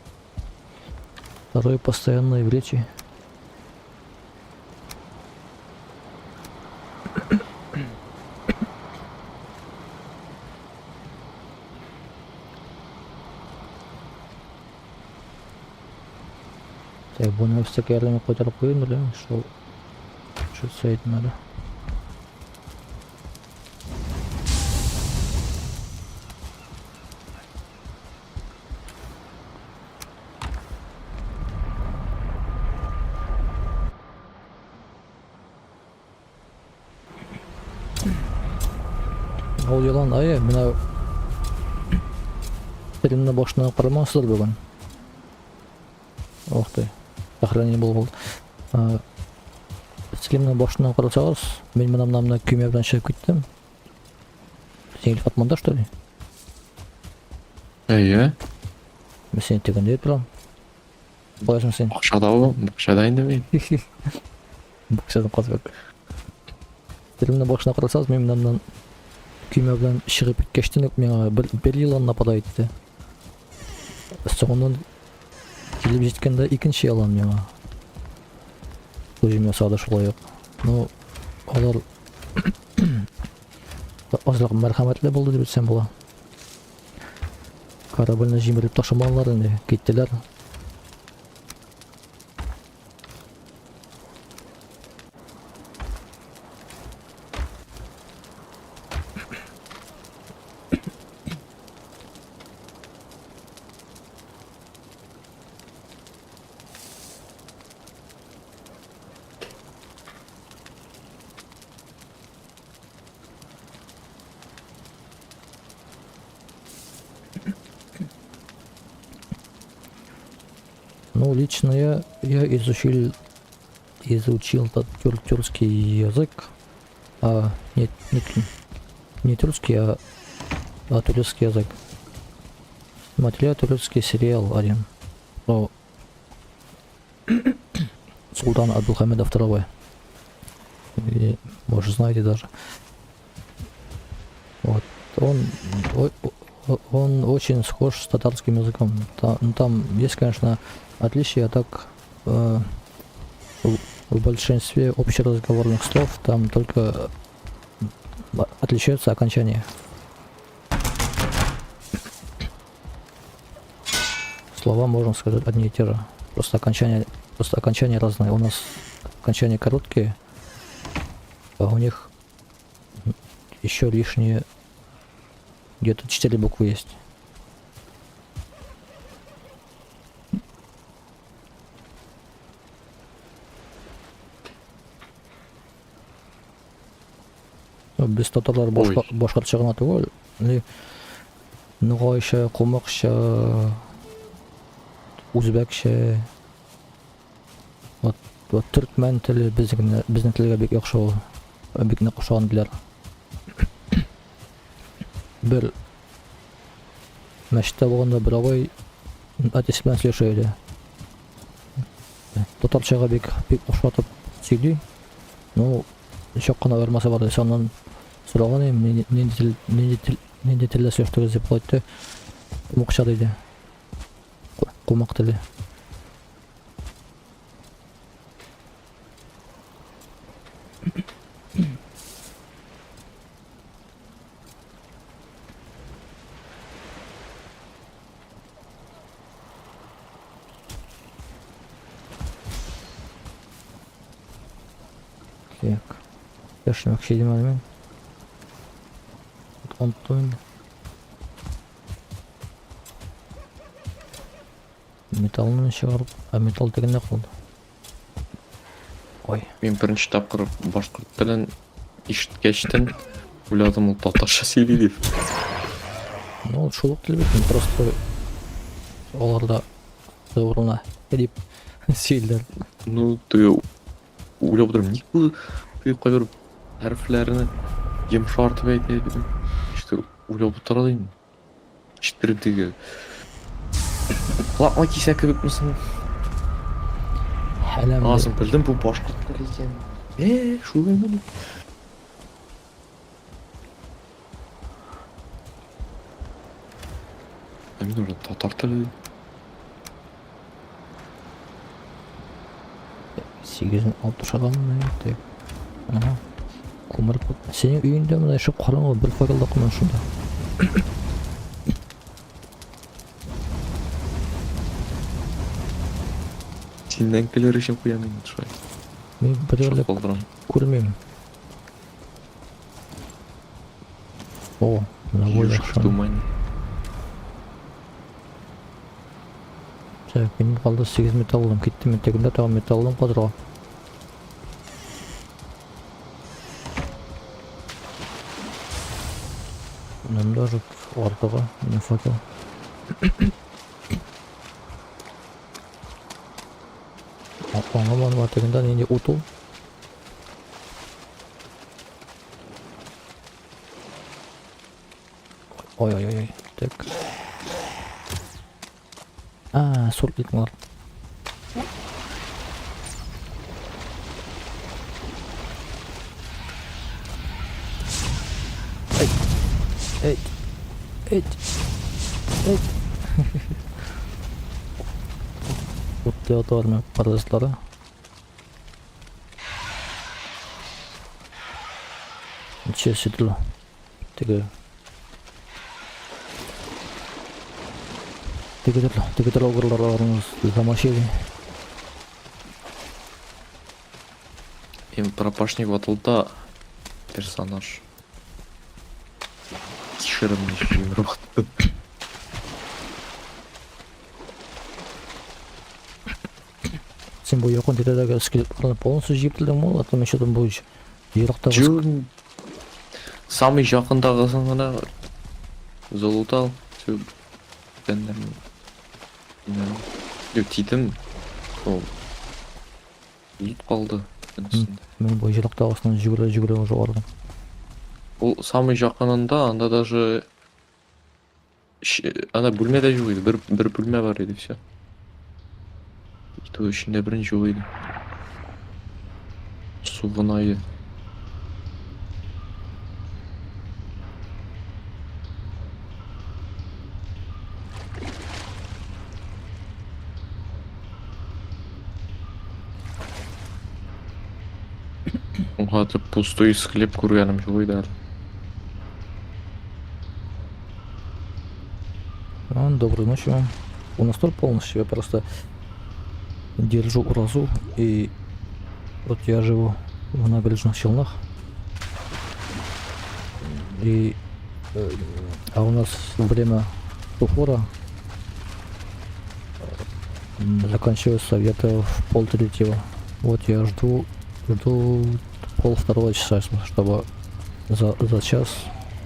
второй постоянной в речи. Так, буны всякие кайтарып куйын әле, шул шул әйтмәде. Ул елан, ай, менә телемне башына карамасыздар бүген. Ох ты, сохранение булып алды. Стримны башыннан карасагыз, мин менә менә көймә белән чыгып киттем. Син Илфат монда, что ли? Әйе. Мин сине тегендә торам. Каясың син? Бакчада ул, бакчада инде мин. Бакчадан казбек. Стримны башына карасагыз, мин менә менә көймә белән чыгып киткәчтен үк миңа бер елан нападать итте. Соңыннан килеп җиткәндә икенче елан миңа һөҗүм ясады шулай ук. Ну, алар азрак мәрхәмәтле булды дип әйтсәм була. Корабльне җимереп ташламадылар инде, киттеләр. Ну, лично я изучил тюркский язык. А, нет, не, не тюркский, а турецкий язык. Смотрел турецкий сериал один. Про Султана Абдулхамида II. И, может, знаете даже. Вот. Он очень схож с татарским языком. Ну, там есть, конечно, отличия, а так в большинстве общеразговорных слов там только отличаются окончания. Слова, можно сказать, одни и те же. Просто окончания разные. У нас окончания короткие, а у них еще лишние где-то четыре буквы есть. Ну, без татарлар Ой. Башкортча гына түгел, ни нугайча, кумыкча, үзбәкчә, вот төркмән теле безнең телгә бик яхшы ул, бик нык охшаган диләр. Бер мәчеттә булганда бер абый әтисе белән сөйләшә иде. Татарчага бик бик охшатып сөйли. Ну, чак кына аермасы бар дисә, аннан сораган идем, нинди телдә сөйләштегез дип, ул әйтте, кумыкча диде. Кумык теле. Так. Яшьмәкче идем әле мин. Оныттым инде. Металлны чыгарып, а металл тегендә калды. Ой. Мин беренче тапкыр башкорт телен ишеткәчтен уйладым, ул татарча сөйли дип. Ну, шул ук тел бит, просто аларда урынына дип сөйлиләр. Ну, теге уйлап утырам, ник бу теге кайбер хәрефләрне йомшартып әйтә дип. Что уйлап утыра дим. Ишеттереп теге. Колакма кисә кебекме соң? Әләм. Асын белдем, бу башкорт теле икән. Э, шулаймыни? Ә мин уже татар теле. Сигезен алып төшәләм, так. Ага. Күмер. Синең өеңдә менә шуп караңгы, бер факел да куймаган шунда. Синнән көлер өчен куям инде шулай. Мин бер Шок дә калдырам. күрмим. О, менә бу Ежик в яхшы. тумане. Так, минем калды 8 металлым. Киттем мин тегендә тагын металлым казырга. Менә даже артыгы, менә факел. Аңламадым, тегендә нинди ут ул? Ой, ой, ой, ой. Так. А, суртликлар. Эй, эй, эй, эй. Ут яталар менә паразитлары. Ничего себе. Теге теге огрларны замочили. Им пропашник ватылда персонаж. Кишеремне җимереп атты. Син бу якын тирәдәге скелетларны полностью җыеп бетердеңме ул, а то еще там бу ерактагы Жу самый якындагысын гына залутал. Все. Бүтәннәрне. Юк, тидем. Ул лут калды өстендә. Мин бу җиләк тагысыннан җөгерә-җөгерә уже ардым. Ул самый якынында, анда даже анда бүлмә дә юк иде, бер бүлмә бар иде, все. И то эчендә берни юк иде. Су гына иде. Хәтле пустой склеп күргәнем юк иде әле. А, доброй ночи вам. У нас тоже полностью, я просто держу уразу, и вот я живу в Набережных Челнах. И а у нас время сухора заканчивается где-то в 2:30. Вот я жду 1:30 часа, чтобы за час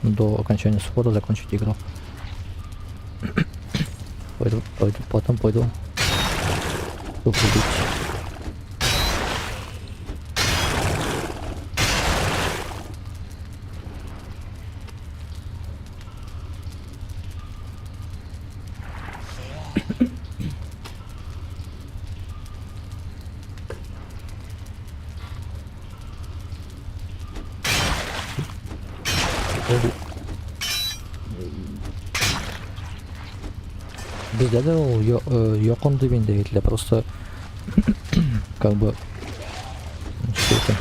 до окончания сухора закончить игру. Пойду, пойду, потом пойду покурить. Бездә дә ул якын дип инде әйтелә, просто как бы ничек әйтәм,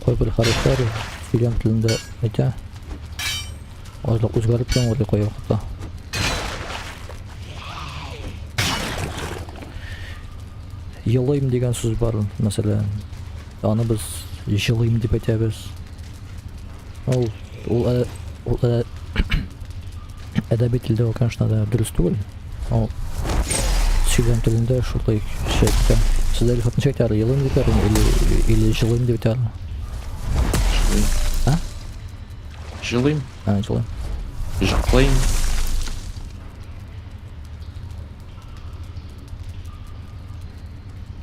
кайбер хәрефләр сөйләм телендә әйтә, азрак үзгәреп яңгырый кайвакытта. Елыйм дигән сүз бар, мәсәлән, аны без җылыйм дип әйтәбез. Ул әдәби телдә ул, конечно, да, дөрес түгел. Ул сөйләм телендә шулай әйтә. Сездә Илфат ничек әйтә? Елыйм дип әйтә или җылыйм дип әйтә? Җылыйм. А? Җылыйм. А, җылыйм. Җыклыйм.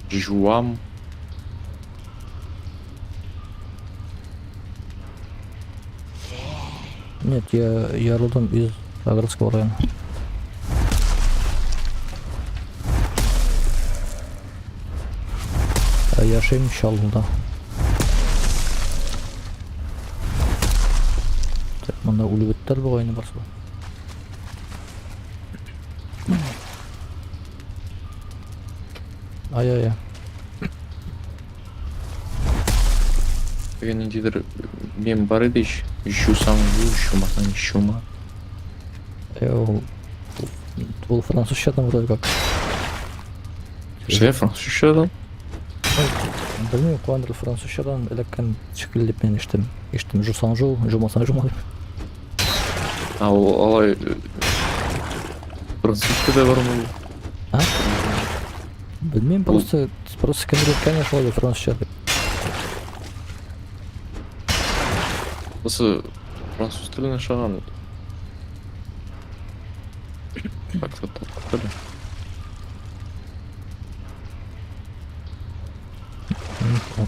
Жуам. Нет, я родом из Агрского района. А яшим Чаллыда. Так, монда үлеп беттеләр бугай инде барысы да. Ай-ай-ай. Теге ниндидер мем бар иде ич. Жусаң жу, жумасаң жума. Ул французчадан вроде как. Нәрсә французчадан? Белмим, каяндыр французчадан эләккән шикелле дип мин ишеттем. Ишеттем, жусаң жу, жумасаң жума дип. А ул алай французча да бармы ул? А? Белмим, просто кемдер әйткән шулай дип французча дип. Осы француз теленә ошаган. Как-то татар теле.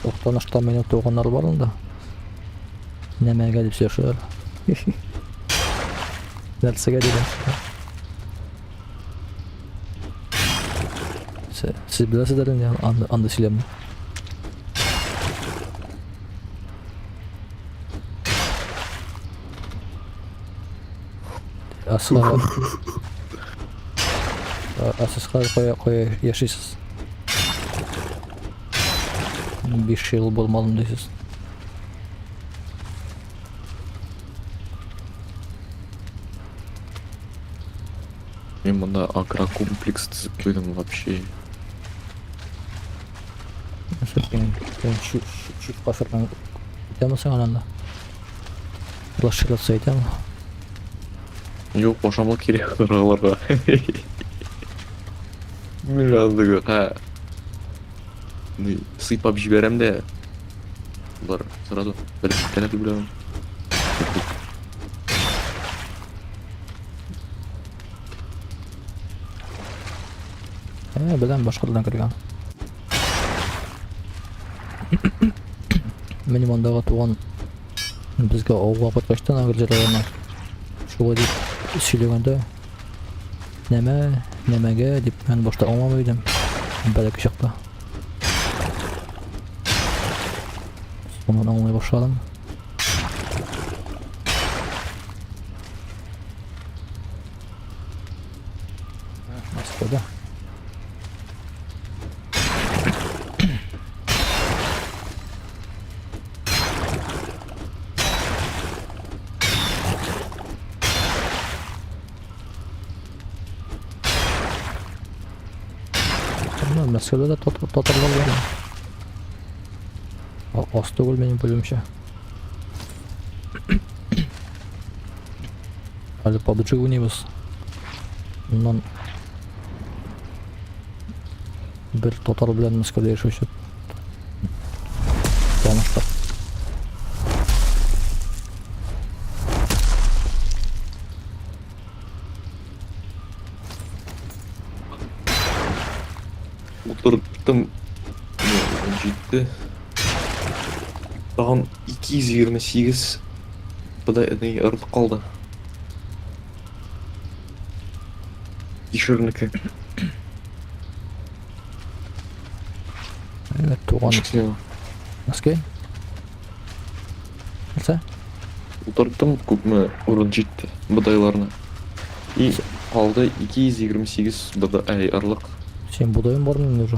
Актанышта минем туганнар бар анда. Нәмәгә дип сөйләшәләр. Нәрсәгә дигән. Сез беләсездер инде анда сөйләмне. Ә сез хәзер кая яшисез? 5 ел булмадым дисез. Мин монда агрокомплекс төзеп куйдым вообще. Чүп кафырдан итәме соң анда? Расширяться итәме? Юк, ашамлык кирәк аларга. Мин андагы, ха. Сыйпап җибәрәм дә. Болар сразу белеп китәләр дип уйлыйм. Беләм, башкорттан кергән. Минем андагы туган безгә авылга кайткачтан Әгерҗе районы шулай дип сөйләгәндә нәмә, нәмәгә дип мин башта аңламый идем. Бәләкәй чакта. Соңыннан аңлый башладым. Москвада. Мәскәүдә дә татарлар бар. Аз түгел минем белүемчә. Әле PUBG уйныйбыз. Моннан бер татар белән Мәскәүдә яшәүче таныштык. Утырттым. Җитте. Тагын 228 бодай ырт калды. Кишернеке. Evet, туган. Ничек сиңа? Мәскәү? Нәрсә? Утырттым, күпме урын җитте бодайларны. И калды 228 бодай орлык. Син бодаең бармы инде уже?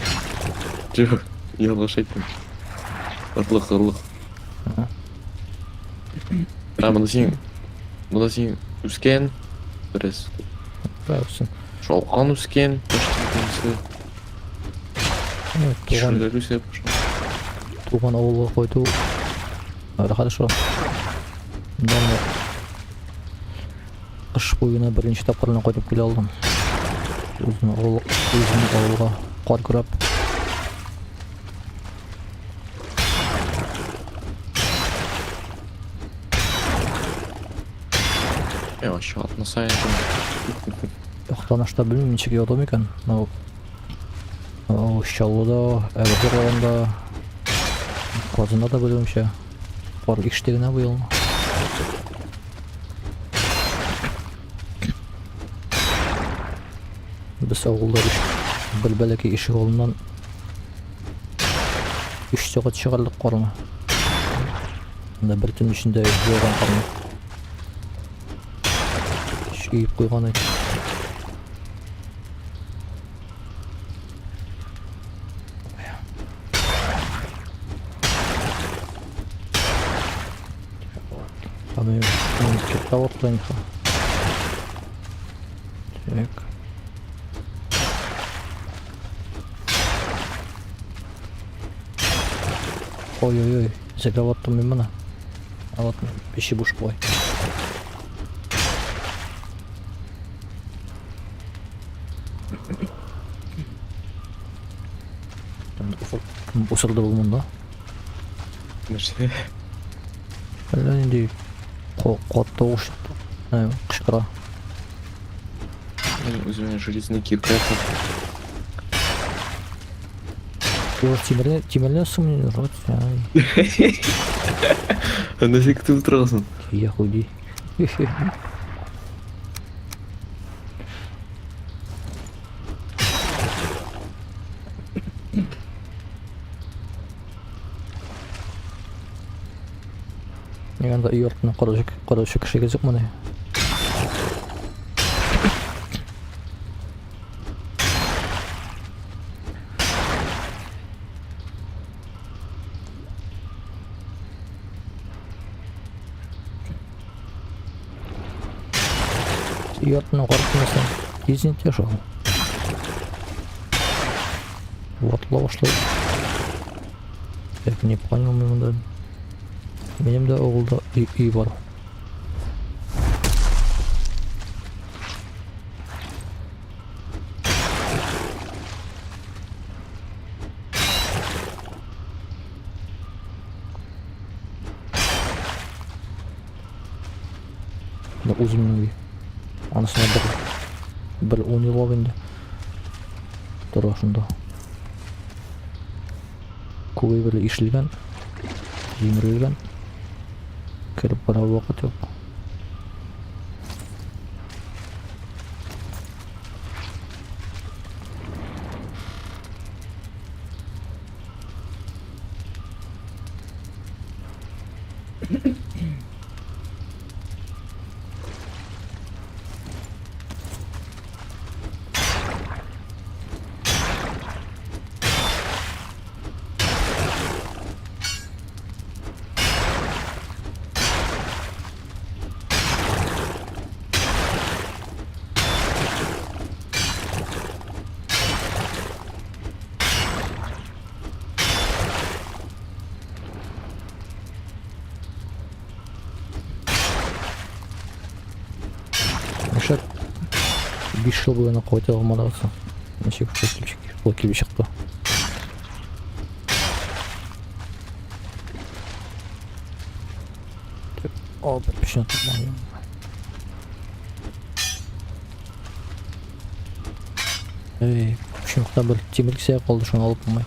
Юк, ялгыш әйттем. Орлык, орлык. Ага. Ә, монда син үскән, бераз Үссен. шалкан үскән, почти. Evet, туган, Кишерләр үсә башлады. туган авылга кайту рәхәт шул. Монда кыш буена беренче тапкыр кайтып килә алдым. Үземнең авыл, үземнең авылга кар көрәп. Я вообще атна саен. Актанышта белмим ничек яуды микән, но Чаллыда, Әгерҗе районында, Казанда да белүемчә, кар иште генә бу елны. Без авылда бер бәләкәй ишек алдыннан 3 сәгать чыгардык карны. Анда бер төн эчендә яуган карны. Өеп куйган иде. Так. Ой-ой-ой, заговаттым мин моны. А вот эче буш бугай. Осырды бу монда. Нәрсә? Әллә нинди кат тавыш кычкыра. Мин үземә железный кирка ясап. Ой, тимерне, тимерне соң мин рот. Анда син көтеп утырасың. Я худи. Мин анда өй артына караучы, караучы кешегез юкмыни? Өй артына карап тормасаң, тиз нитә шул. Ватыла башлый. Так, не понял мин монда. Минем дә авылда өй бар. Да үземнең өй. Анысына бер 10 ел инде. Тора шунда. Күп әйбер ишелгән, җимерелгән. Кереп карау вакыт юк. Нишләп 5 ел буена кайта алмадыгыз соң? Ничек шулай килеп чыкты? О, бер пешне тотмадым. Эй, почмакта бер тимер кисәге калды, шуны алып булмый.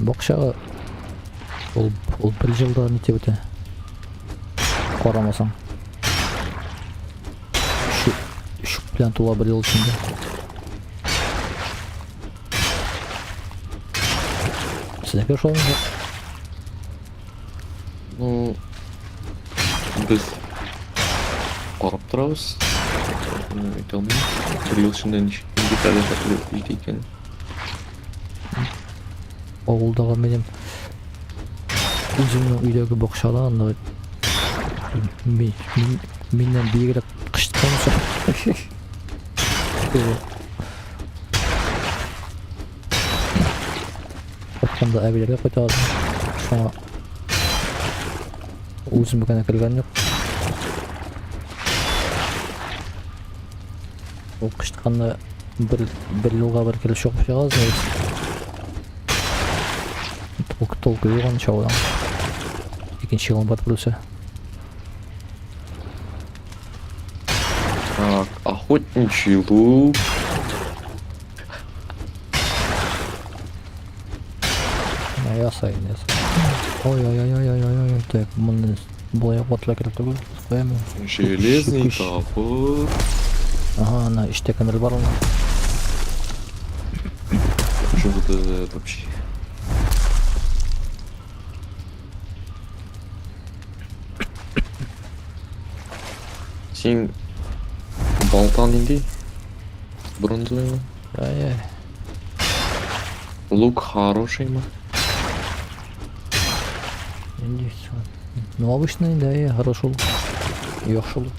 Бакчага ул бер елда нитеп үтә. Карамасаң. Чүп белән тула бер ел эчендә. Сезнеке шулаймы? Ну, без карап торабыз. Әйтә алмыйм. Бер ел эчендә ничек нинди хәлгә хәтле җитә икән. Авылдагы минем үземнең өйдәге бакчада анда миннән биегрәк кычыткан үсә. Кайтканда әбиләргә кайтабыз. Шуңа үзем генә кергән юк. Ул кычытканны бер елга бер килеп чыгып чыгабыз без. Толку юк аны чабудан. Икенче елын барып үсә. Так, охотничий лук. Ясай, ясай. Ой-ой-ой-ой-ой-ой, так, моны болай ватыла кирәк түгел. Куямы? Железный топор. Ага, ана эчтә кемдер бар аны. Что это вообще? Син балтаң нинди? Бронзовый мы? Ай-яй. Лук хороший мы? Нинди? Ну, обычный, да, я хорошо. Яхшы лук.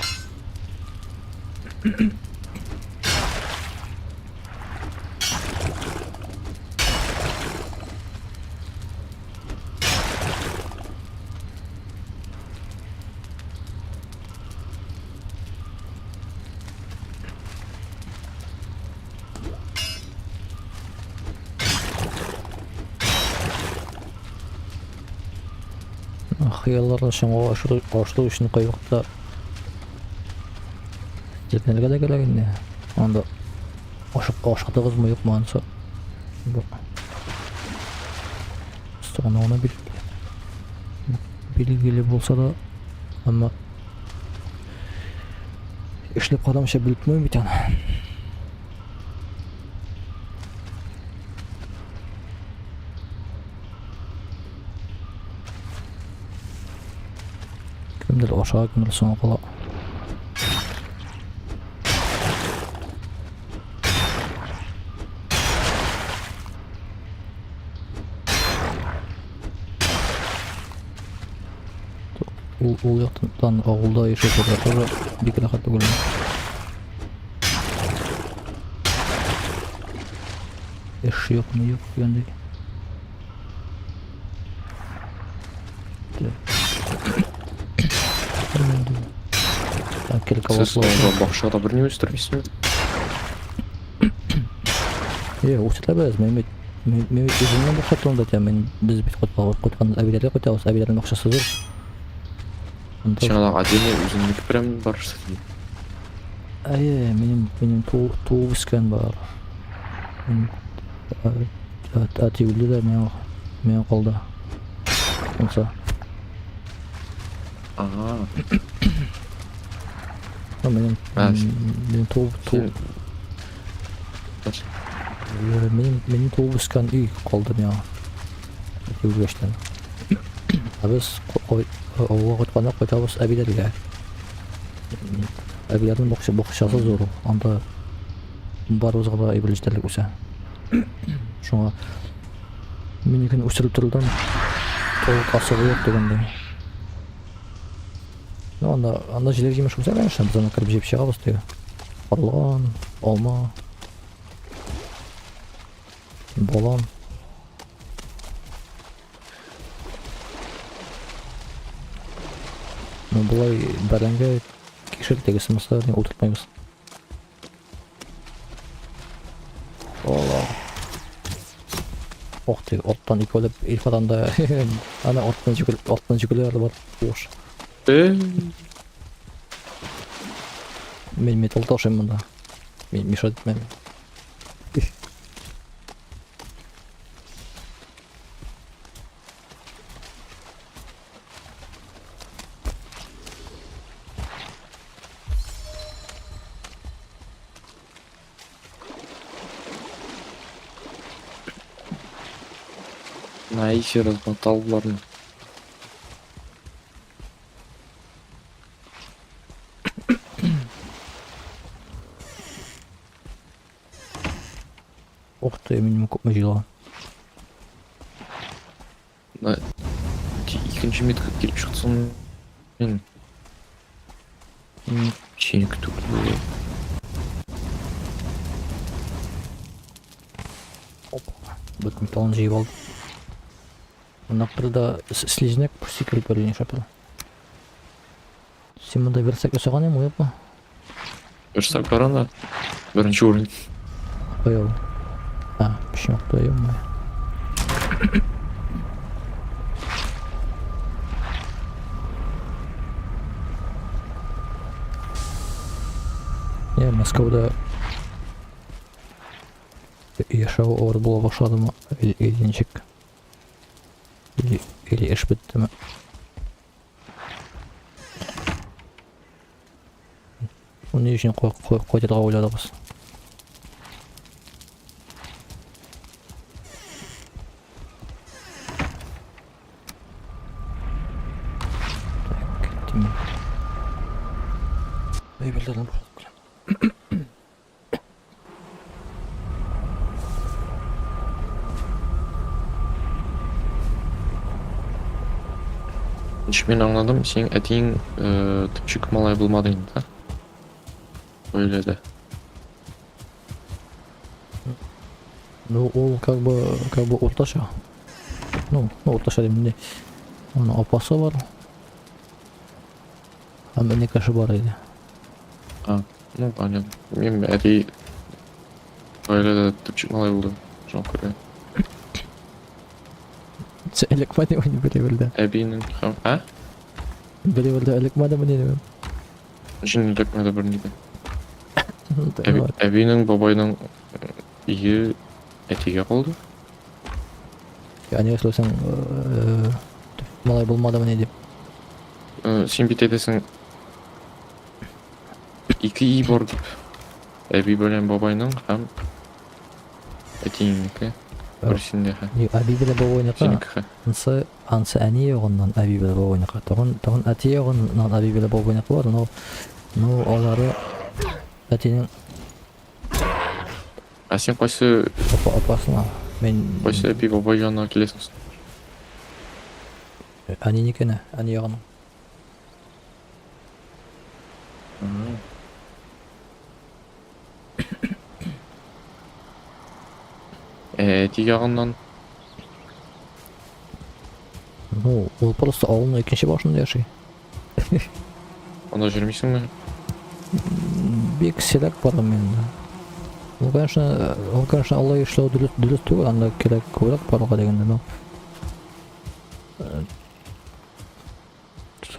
Хыялларны чынга ашыру, ашыру өчен кайвакытта җитнергә дә кирәк инде. Анда ашык ашадыгызмы юкмы анысы. Бу. Соңына билгеле булса да, әмма эшләп карамыйча белеп булмый бит аны. Кемдер аша, кемдер соңга кала. Ул яктан авылда яшәүчеләр тоже бик рәхәт түгел. Эш юк, ни юк дигәндәй. Так, Сез анда бакчада берни үстермисезме? Е, үстерәбез, мин бит Мин мин бит үземнең бакча турында әйтәм. Мин без бит кайткан әбиләргә кайтабыз, әбиләрнең бакчасы зур. Анда Син ана отдельно үзеңнеке прям барырсың. Әйе, минем минем туып үскән бар. Мин әти үлде дә миңа миңа калды. Унса. Ага. Ну, минем А, минем туып син туып минем минем туып үскән өй калды миңа. Әти үлгәчтән. Ә без авылга кайтканда кайтабыз әбиләргә. Әбиләрнең бакча бакчасы зур. Анда барыбызга да әйбер җитәрлек үсә. Шуңа минекен үстереп торудан толк асылы юк дигәндәй. Ну, анда, анда җиләк җимеш үсә, конечно, без аны кереп җыеп чыгабыз теге. Карлыган, алма, балан. Ну, болай бәрәңге кишер тегесе мысы не утыртмайбыз. Ола. Ох ты, оттан икәүләп Илфадан да ана оттан жүгер, оттан жүгерләр бар. Ош. Э, Мин металл ташыйм монда. Мин мешать итмәм. На еще размотал боларны. Ух ты, минем күпме җыелган. На икенче метка килеп чыксын. Мин сине көтү булды. Опа. Бөтен металлын җыеп алдым. Монда да слизняк сикереп йөри нишләп. Син монда верстак ясаган идең, юкмы? Верстак бар анда. Беренче урын. Кая ул? А, почмакта, ё-моё. Я Мәскәүдә яшәү авыр була башладымы или ничек? Или эш беттеме? Бу ни өчен кайтырга уйладыгыз? Так, киттем мин. Әйберләрне бушатып киләм. Ничек мин аңладым, синең әтиең э, төпчек малай булмады инде, да? Гаиләдә. Ну, ул как бы уртача. Ну, уртача дим инде. Аның апасы бар. Һәм энекәше бар иде. А, ну, понятно. Минем әти гаиләдә төпчек малай булды. Шуңа күрә. Эләкмәде бер-бердә. Әбинең һәм... А? Бер-бердә эләкмәдеме дидем. Өчен эләкмәде берни дә. Әби, әбинең, бабайның өе әтигә калды. Ягъни эшләсәң, малай булмадымы ни дип. Син бит әйтәсең, ике өй бар дип. Әби белән бабайның һәм әтиеңнеке. Берсендә хә. Юк, әби белән бабайныкы. Синеке хә. Ансы, ансы әни ягыннан әби белән бабайныкы. Тагын, тагын әти ягыннан әби белән бабайныкы бар, но, но алары әтинең Ә син кайсы апа апасына. Мин кайсы әби бабай янына киләсең соң? Әнинекенә, әни ягының. Әти ягыннан. Ну, ул просто авылның икенче башында яши. Анда йөрмисеңме? Бик сирәк барам мин. Ну, конечно, ул, конечно, алай эшләү дөрес, дөрес түгел, анда кирәк күбрәк барырга дигәндә, но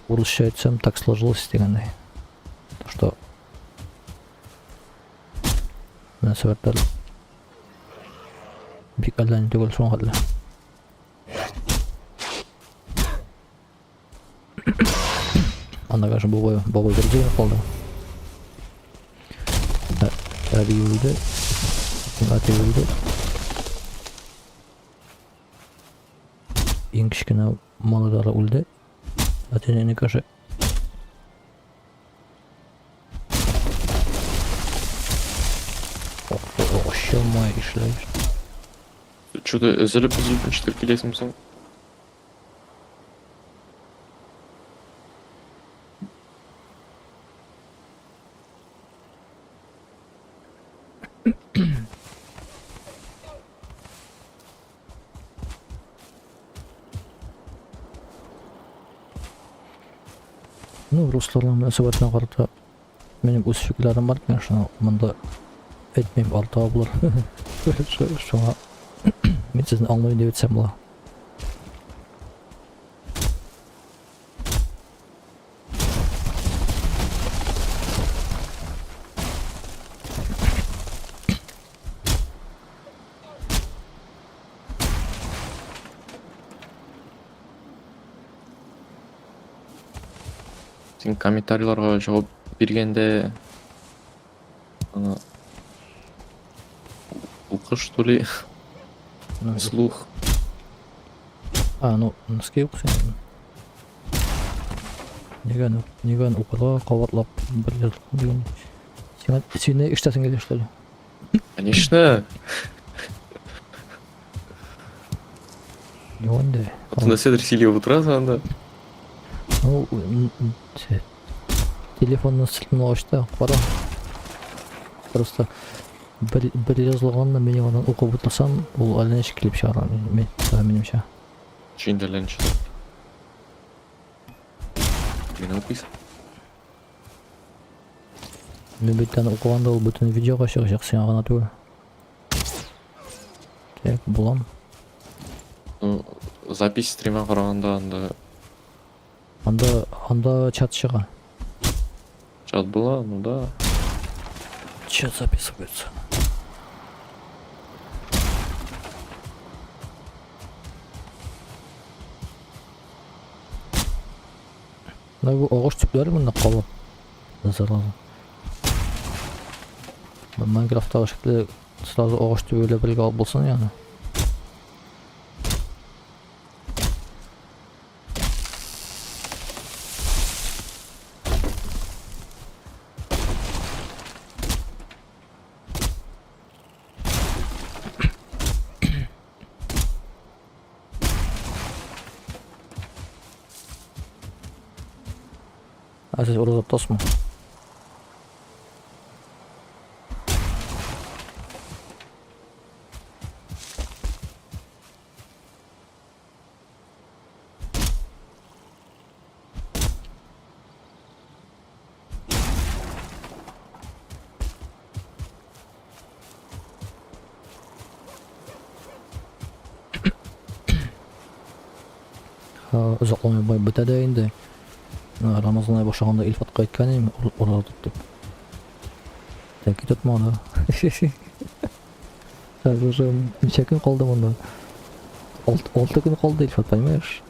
урысча әйтсәм, так сложилось дигәндәй. Что мөнәсәбәтләр бик әллә ни түгел шуңа хәтле. Анда, конечно, бабай, бабай бер җыен калды. Әби үлде. Әти үлде. Иң кечкенә малайлары үлде. Әтинең кеше. Ошамай эшләй. Что-то өзелеп-өзелеп ничектер киләсең соң. Ну, русларның мөнәсәбәтенә карата минем үз фикерләрем бар, конечно, монда әйтмим, арта булыр. Шуңа мин сезне аңлыйм дип әйтсәм була. Син комментарийларга җавап биргәндә ана укы что ли Ну, слух. А, ну, носки юк синең. Нигә, нигә укырга кабатлап бер ел дигән. Сиңа сине эштәсең килә что ли? Конечно. Юк инде. Нәрсәдер сөйләп утырасың анда. Ну, телефонны селтмә ачты, кара. Просто бер, бер язылганны мин аннан укып утырсам, ул әллә ничек килеп чыгар, мин, минемчә. Инде әллә ничек. Генә укыйсың. Мин бит аны укыганда ул бөтен видеога чыгачак, сиңа гына түгел. Так, булам. Ну, запись стрима караганда анда Анда, анда чат чыга. Чат була, ну да. Чат записывается. Менә бу агач төпләре монда калып. Зараза. Майнкрафттагы шикелле сразу агач төбе белән бергә алып булсын яны. Ә сез ураза тотасызмы? Озакламый бай бетә дә инде. Рамазан ай башлаганда Илфатка әйткән идем, ураза тот дип. Тәки тотмады. Хәзер уже ничә көн калды монда? 6 көн калды, Илфат, понимаешь?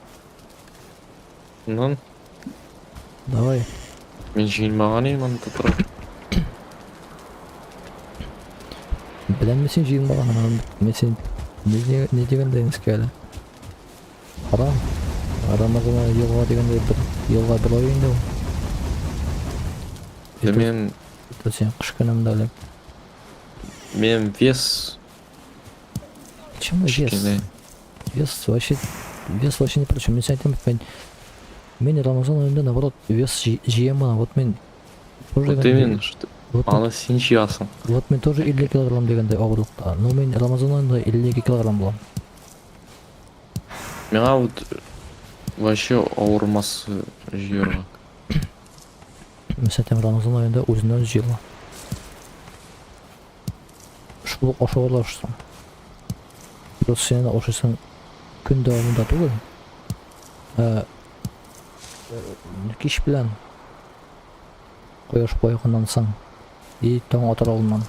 Шуннан Давай. Мин җыенмаган идем аны тутырып. Беләм мин син җыенмаган, мин син не дигәндә искә әле. Харам. Рамазан елга дигәндә бер елга бер ай инде ул. Да мин Это син кыш көнемдә әле. Мин вес Почему вес? кечкенә. Вес вообще, вес вообще ни при чем. Мин сиңа әйтәм бит, мин Рамазан аенда наоборот вес җыям гына. Вот мин тоже Вот именно, что вот мин, аны син җыясың. Вот мин тоже 50 килограмм дигәндәй авырлыкта. Но мин Рамазан аенда 52 килограмм булам. Миңа вот вообще авырмас җыярга. Мәсәлән, Рамазан аенда үзеннән үзе җыела. Шул ук ашауга да ашыйсың. Плюс син ашыйсың көн дәвамында түгел. Ә кич белән кояш баеганнан соң и таң атар алдыннан.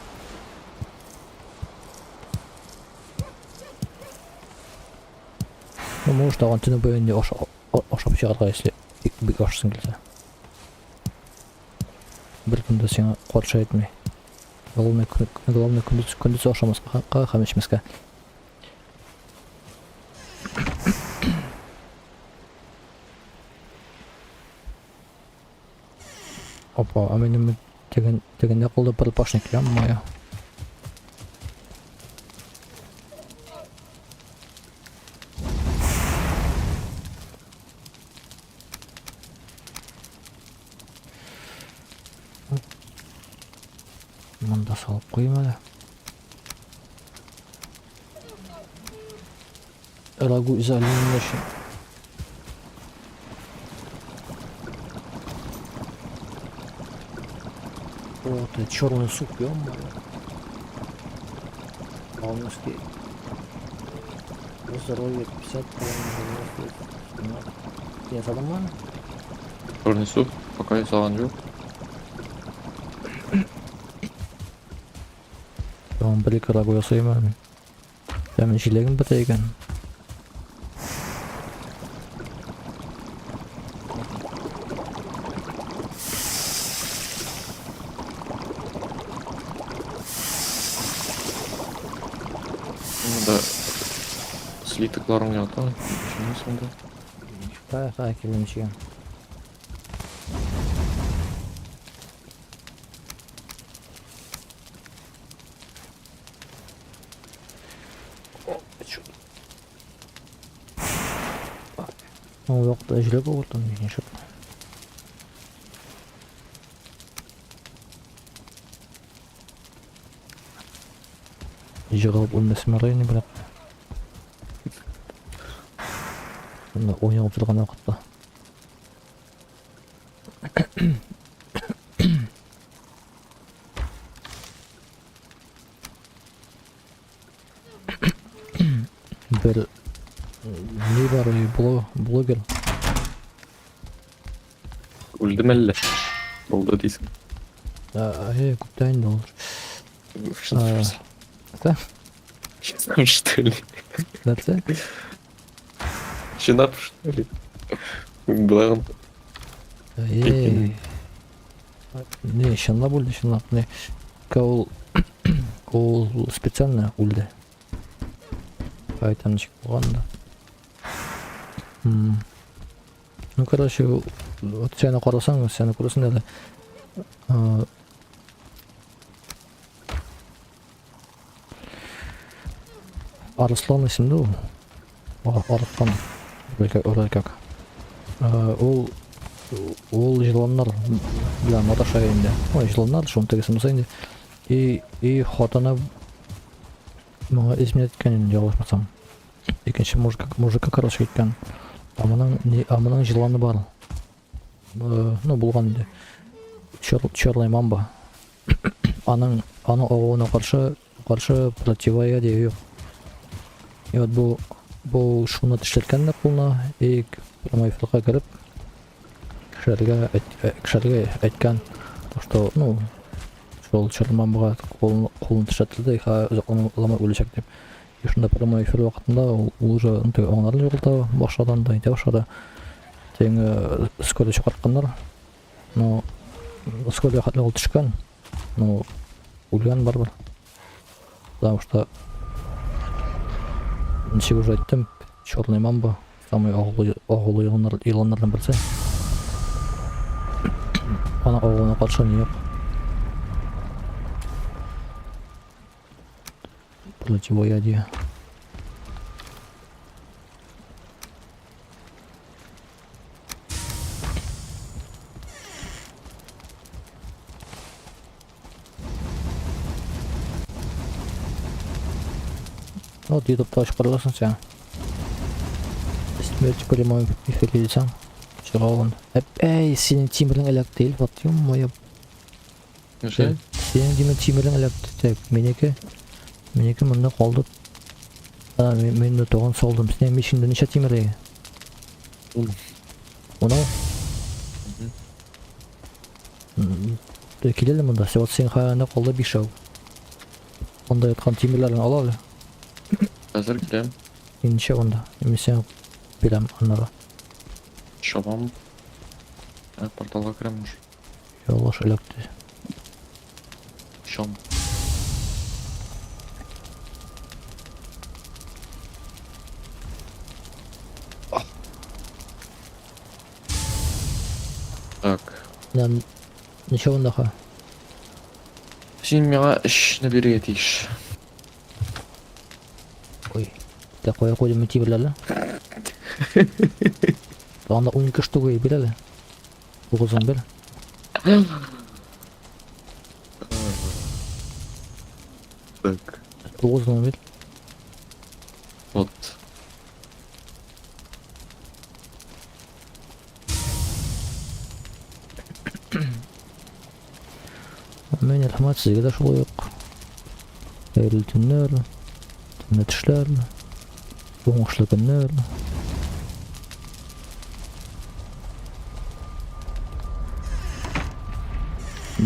Ну, можешь тагын төне буе инде ашап чыгарга, если бик, бик ашасың килсә. Бер кем дә сиңа каршы әйтми. Главное, главное көндез, көндез ашамаска һәм эчмәскә. Опа, а минем теген, тегендә калды припашник, ё-моё. Монда салып куйым әле. Рагу из оленины өчен. О, это черный суп, ё-моё. Полностью. Здоровье 50, по-моему, Я задумал? Черный суп, пока ясаган юк. Tamam, bir iki ragu ясыйм әле. Тәмен җиләгем бетә икән. Монда слитокларың ята, ничек сонда? Ха, ха, килгән чигән. Ул вакытта җиләк авыртам, нишләп. Жығылып үлмәсем ярый инде, бірақ. Мында ойнап отырған уақытта. Бер ни бар блогер. Үлдеме әллә? Булды дисең. Ә, күптән инде ул. Да? Честно, что ли? Нәрсә? Чынлап, что ли? Былай Эй. Не, чынлап үлде, чынлап. Не. Ул ул специально үлде. Әйтәм ничек булган да. Ну, короче, вот сәне карасаң, сәне күрәсең әле. Арыслан исемле ул. Арыслан. Вроде как. Ул ул җыланнар белән маташа инде. Ой, җыланнар, шуның тегесе булса инде. И хатыны моңа изменять иткән инде, ялгышмасам. Икенче мужика, мужика, короче, киткән. А моның не, а моның җыланы бар. Ну, булган инде. Черный мамба. Аның аның агуына каршы каршы противоядие юк. И вот бу шуны тешләткән дә кулына и прямой эфирга кереп кешеләргә кешеләргә әйткән, что, ну, шул черный мамбага кулын кулын тешләтелде, озакламый үләчәк дип. И шунда прямой эфир вакытында ул уже, ну, теге аңнарын югалта башлады, анда әйтә башлады. Теге скорый чакыртканнар. Но скорый хәтле ул төшкән. Ну, үлгән барыбер. Потому что ничек уже әйттем, черный мамба самый агулы агулы еланнар еланнардан берсе. Аның агуына каршы ни юк. Противоядие. Вот ютубта ачып карарсың син. Смерть прямой эфире дисәң, чыга алган. Әй, синең тимерең эләкте, Илфат, ё-моё. Нәрсә? Синең димә тимерең эләкте, так, минеке. Минеке монда калды. А, мин дә тагын салдым. Синең мичеңдә ничә тимер иде? Ун. Унау? Кил әле монда. Вот син хәлендә калды бишәү. Анда яткан тимерләрне ал әле. Хәзер киләм. Мин ничә анда? Мин сиңа бирәм аннары. Чабам. Ә, порталга керәм уж. Ялгыш эләкте. Чам. Так. Менә ничә анда ха? Син миңа эшне бирергә тиеш. Ой. Тә кая куйдым мин тимерләрне? Анда 12 штука бир әле. Тугызын бир. Так. Тугызын бир. Вот. Мин рәхмәт сезгә дә шулай ук. Хәерле төннәр, тәмле төшләр, уңышлы көннәр.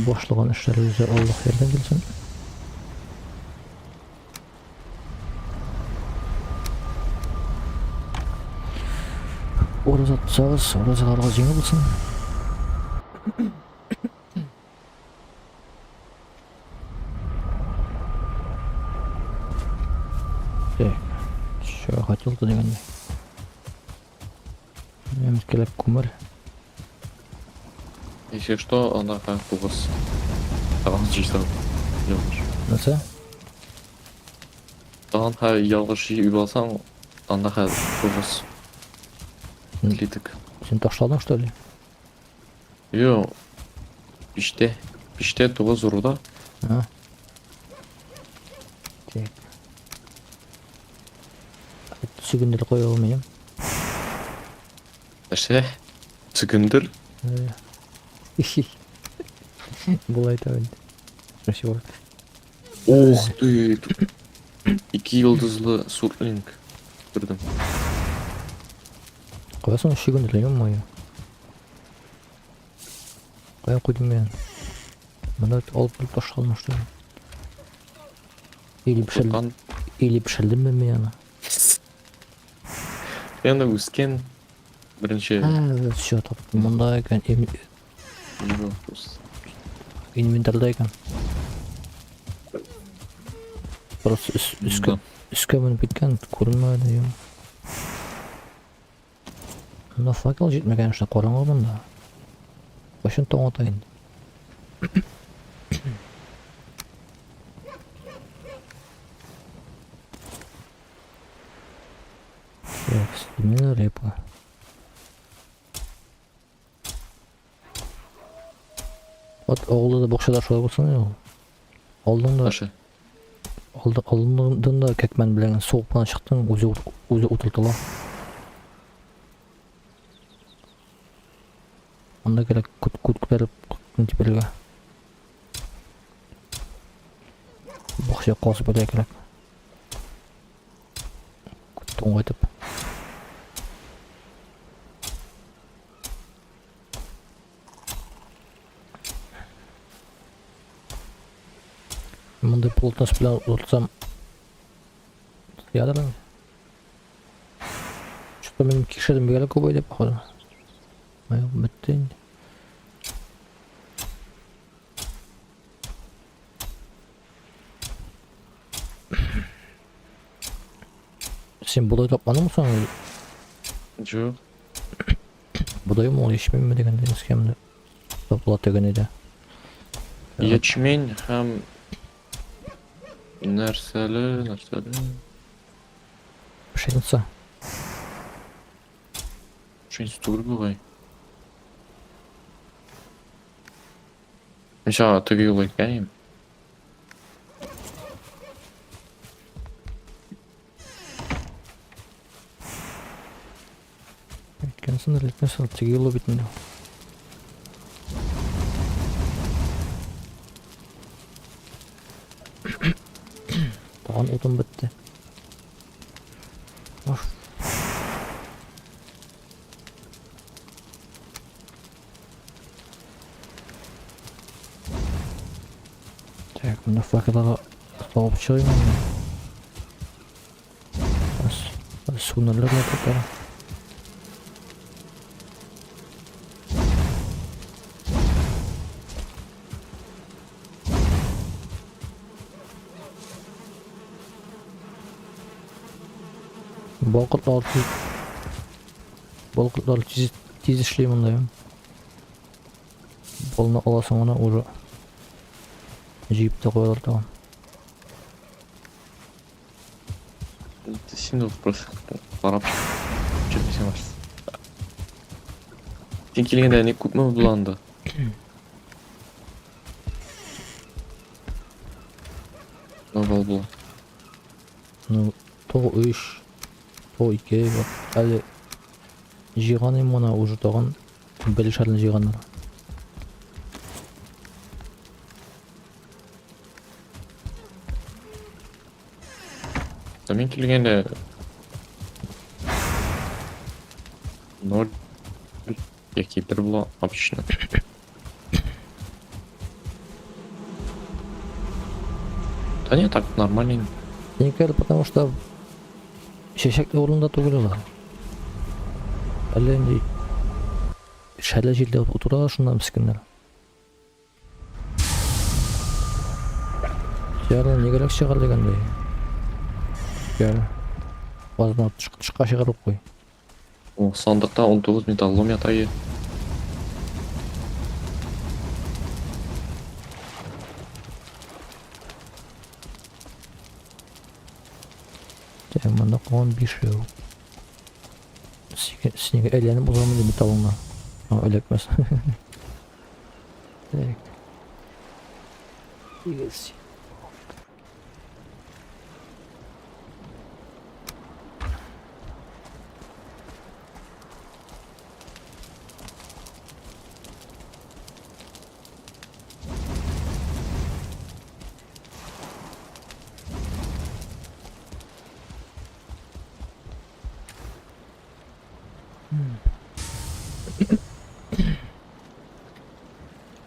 Башлаган эшләрегездә Аллаһ ярдәм бирсен. Ураза тотсагыз, уразаларга җиңел булсын. Так, что хотел-то дигәндә. Мин кирәк күмер. Если что, анда ха тугыз. Тагын җыйсаң. Ялгыш. Нәрсә? Тагын ха ялгыш җыеп алсаң, анда ха тугыз. Клиток. Син ташладың, что ли? Йо. Пиштә. Пиштә тугыз руда. А. Так. Чөгендер куя алмыйм. Нәрсә? Чөгендер? Болай да инде. Красиво. Ух ты! Ике йолдызлы суртлинг. Күрдем. Кая соң чөгендер, ё-моё. Кая куйдым мин? Монда алып килеп ташладым, что ли? Или пешердем, или пешердемме мин аны? Енді үскен бірінші. А, все, таптым. Монда икән. Инвентарьда икән. Просто өскә өскә менеп киткән, күренмәде. Монда факел җитмәгән, что караңгы монда. Кайчан таң ата инде? Так, стемина репа. Вот авылда да бакчада шулай булсын инде ул. Алдың да Аша. Алды, алдың да кәкмән белән сугып кына чыктың, үзе үзе утыртыла. Анда кирәк күт күт күтәреп тибәргә. Бакча казып бирергә кирәк. Туңайтып. Мондый плотность белән утыртсам ядыр. Что-то минем кишерем бигрәк күбәйде, походу. Ай, бетте инде. Син бодай тапмадыңмы соң? Юк. Бодай ул ячминме дигәндә искәмдә. Табыла дигән иде. Ячмень һәм нәрсәле, нәрсәле. Пшеница. Пшеница түгел бугай. Мин сиңа теге юлы әйткән идем. Әйткәнсеңдер, әйткәнсеңдер, теге юлы бит инде. Тагын утын бетте. Уф. Так, менә факелларга салып чыгыйм инде. Сүнерләр дә тотар. Балкытлар тиз Балкытлар тиз тиз эшли монда. Балны аласың гына уже җыеп та куялар тагын. Син просто карап чыгып Син килгәндә ни күпме була анда? Нормал була. Ну, то өч, то ике, әле җыйган идем моны уже тагын бер шәрне җыйганнар. Ә мин килгәндә ноль яки бер була обычно. Да нет, так нормально. Никәр, потому что чәчәкле урында түгел алар. Әллә инде шәле җирдә утыралар шунда мескеннәр. Яры, нигәрәк чыгар дигәндәй. Яр. Азына тышка чыгарып куй. О, сандыкта 19 металлолом ята иде. Так, монда калган бишәү. Синеке әйләнеп узамын дип металлыңа. А, эләкмәс. Так. Сигез.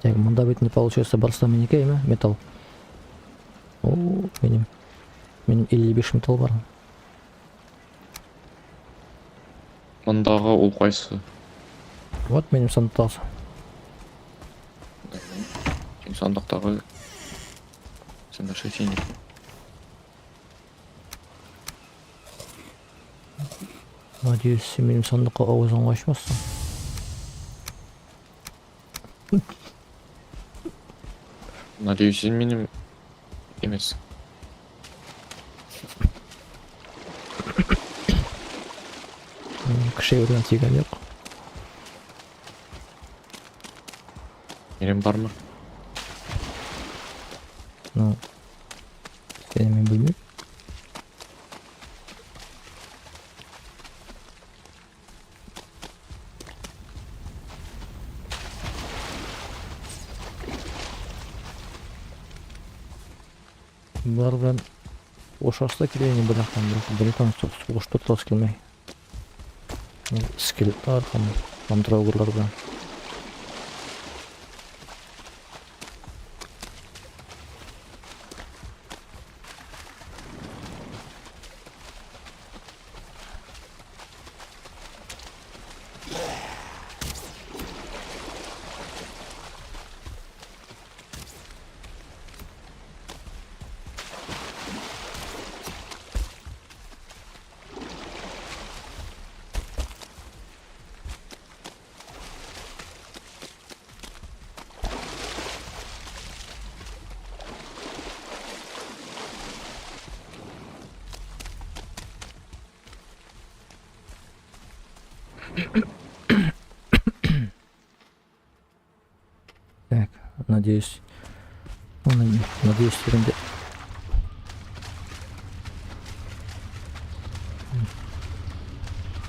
Так, монда бит не получается барса минеке, әйме, металл. О, минем. Минем 55 металл бар. Мондагы ул кайсы? Вот минем сандыктагысы. Син сандыктагы сен нәрсә син? Надеюсь, син минем сандыкка авызыңны ачмассың. Надеюсь, син минем емес. Кеше белән тигән юк. Минем бармы? Ну, сені мен білмеймін. Болар белән ошасы да килә инде бер яктан, бер бер яктан сугыш тотасы килмәй. Скелетлар һәм драугерлар белән. Так, надеюсь, ну, надеюсь, инде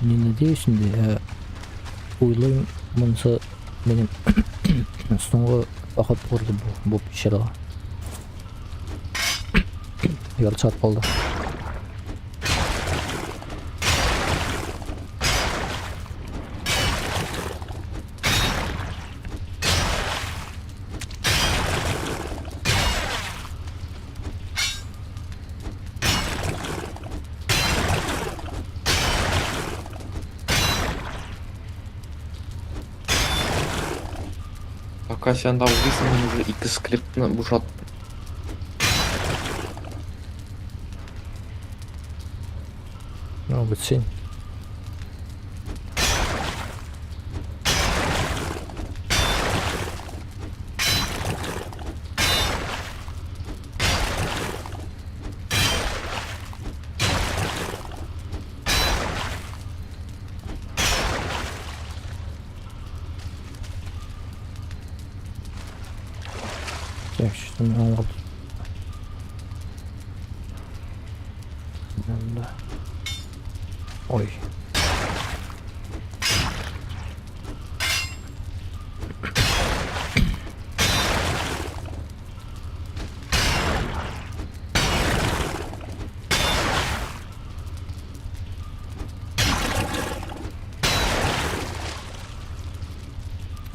не надеюсь инде, ә уйлыйм, монысы минем соңгы поход булды бу пещерага. Ярты сәгать калды. Пока син анда уйлыйсың, мин уже ике склепны бушаттым. Ну, бетсен. Так, что там аңлап. Да. Ой.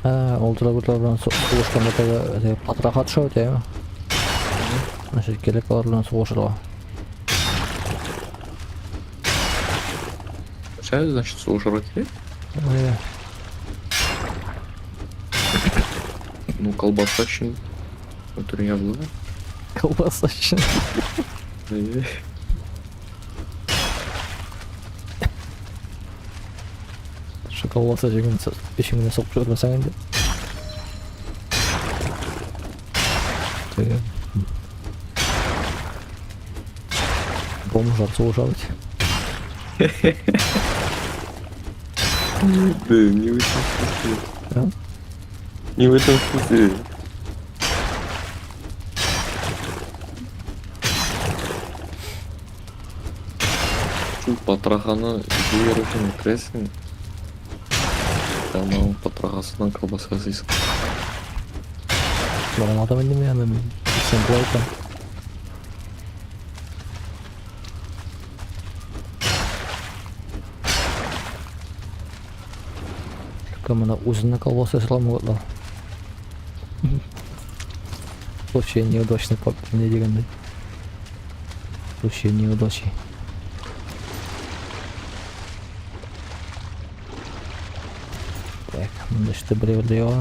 Ә, ул драгутлар белән сугышканда теге катырак төшә бит, әйеме? Значит, кирәк алар белән сугышырга. Все, значит, сугышырга кирәк. Әйе. Ну, колбаса өчен үтерергә була. Колбаса өчен. Әйе. Шу колбаса җеген эчеңне сугып җибәрмәсәң инде. Теге бомжлар сугыша бит. Да, не в этом смысле. А? Не в этом смысле. Шул потроханы җыяр өчен керәсең. Там аның потрохасыннан колбаса ясыйсың. Аңладым инде мин аны. Син болай икән. Только менә үзенә колбаса ясарга могутлар. Случай неудачный по мне дигәндәй. Случай неудачи. Так, монда что берәү дә юк.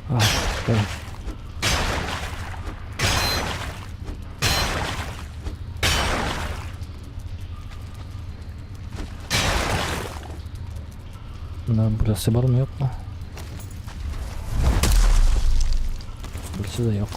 Ах, так. Менә берсе бармы юкмы? Берсе дә юк.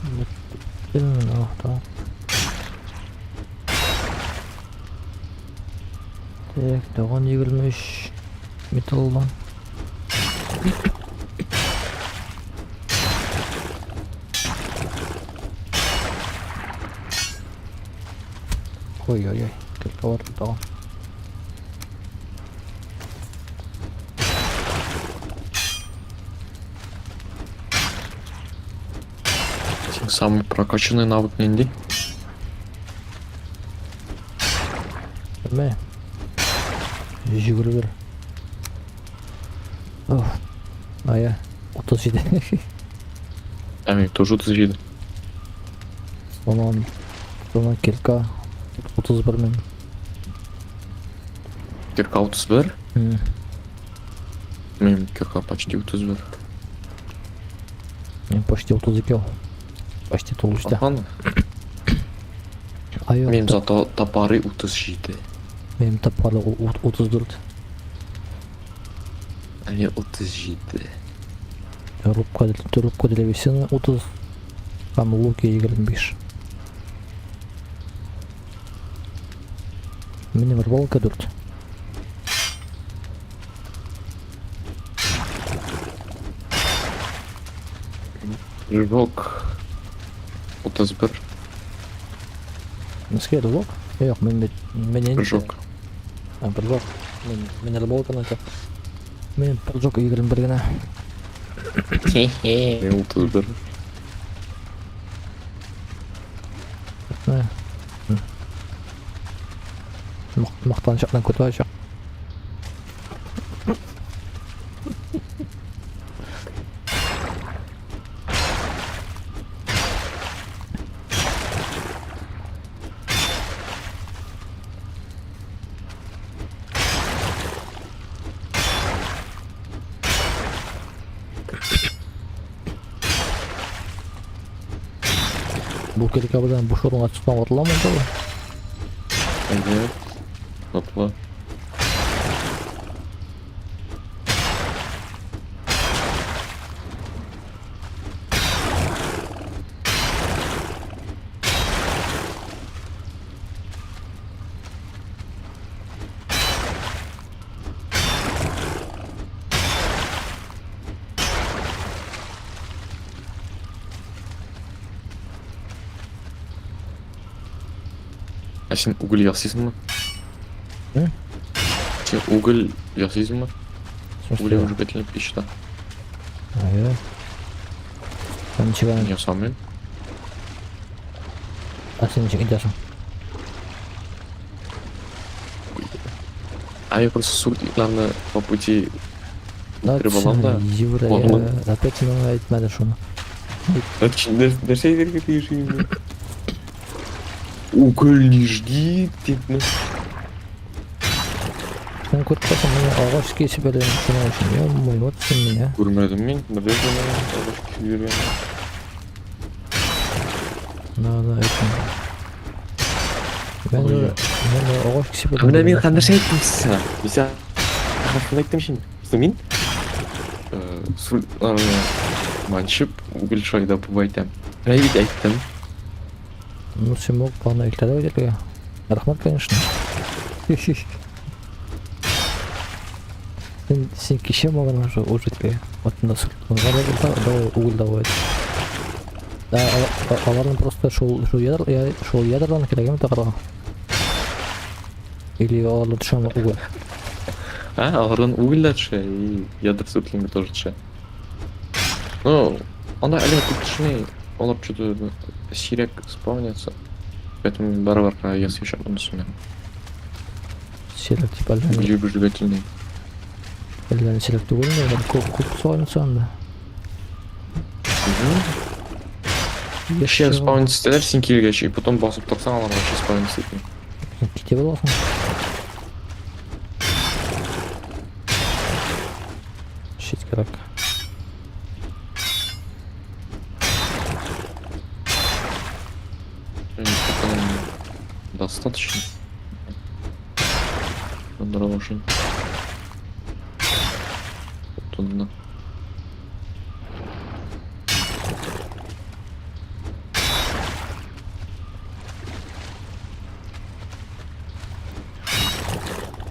Беттеме? Tamam. Так, тагын 23 металлдан. Ой-ой-ой, кирка бар тагын. Син самый прокачанный навык нинди? Белмәйм. 21. Оф. Ая, 37. Ә мин тоже 37. Сонан, сонан кирка 31 мең. Кирка 31? М. Минем кирка почти 31. Мин почти 32 ул. Почти тулы җитә. Ахан. Ай, Минем зато топоры 37. Минем топоры 34. Ә мин 37. Рубка, рубка древесины 30. Там луки 25. Минем рыбалка 4. Рывок 31. Нәрсәгә рывок? Юк, мин бит мин инде. Прыжок. А, прыжок. Мин мин рыбалканы әйтәм. Мин прыжок 21 генә. Мин 31. Мактанчакны көтә ачак. Бу киркә белән буш урынга чыксаң атыламы инде ул? Әйе. Атла. Ә син уголь ясыйсыңмы? Ә? Син уголь ясыйсыңмы? В смысле? Уголь выжигательный печьта. Әйе. Ә ничек аны? Ясамыйм. Ә син ничек итәсең? А я просто сутларны по пути Да, үтереп алам да. Евро, Ладно. опять миңа әйтмәде шуны. Нәрсә әйтергә тиеш инде? Уголь не жги, дипме? Син күреп торсаң, мин агач кисеп әле шуның өчен. Ё-моё, вот син меня. Күрмәдем мин, беләм агач кисеп йөргән. Да, да, әйтмә. Мин Ой. мин агач кисеп Ә менә мин хәзер нәрсә әйттем сиңа? Мин сиңа шуны әйттем шин. Что мин сутларны манчып уголь шайда буп әйтәм. Менә бит әйттем. Ну, син мог аны иртәрәк әйтергә. Рәхмәт, конечно. Син, син кичә могын уже уже әйтергә. Вот на давай уголь давай. Да, аларның просто шул шул ядр шул ядрдан кирәгме тагырга? Или аларда төшәме уголь? А, алардан уголь да төшә, и ядр сутлинга тоже төшә. Ну, анда әле күп төшми, алар что-то сирәк спавнятся. Поэтому мин барыбер ясыйчакмын өстенә. Сирәк дип әллә ни Углевыжигательный. әллә ни сирәк түгел инде, алар күп күп салынса анда. Еще спавниться итәләр син килгәч, и потом басып торсаң, алар вообще спавниться итми. Китә аласың. Щит кирәк. Пока нам достаточно. Дровошин. Тонна.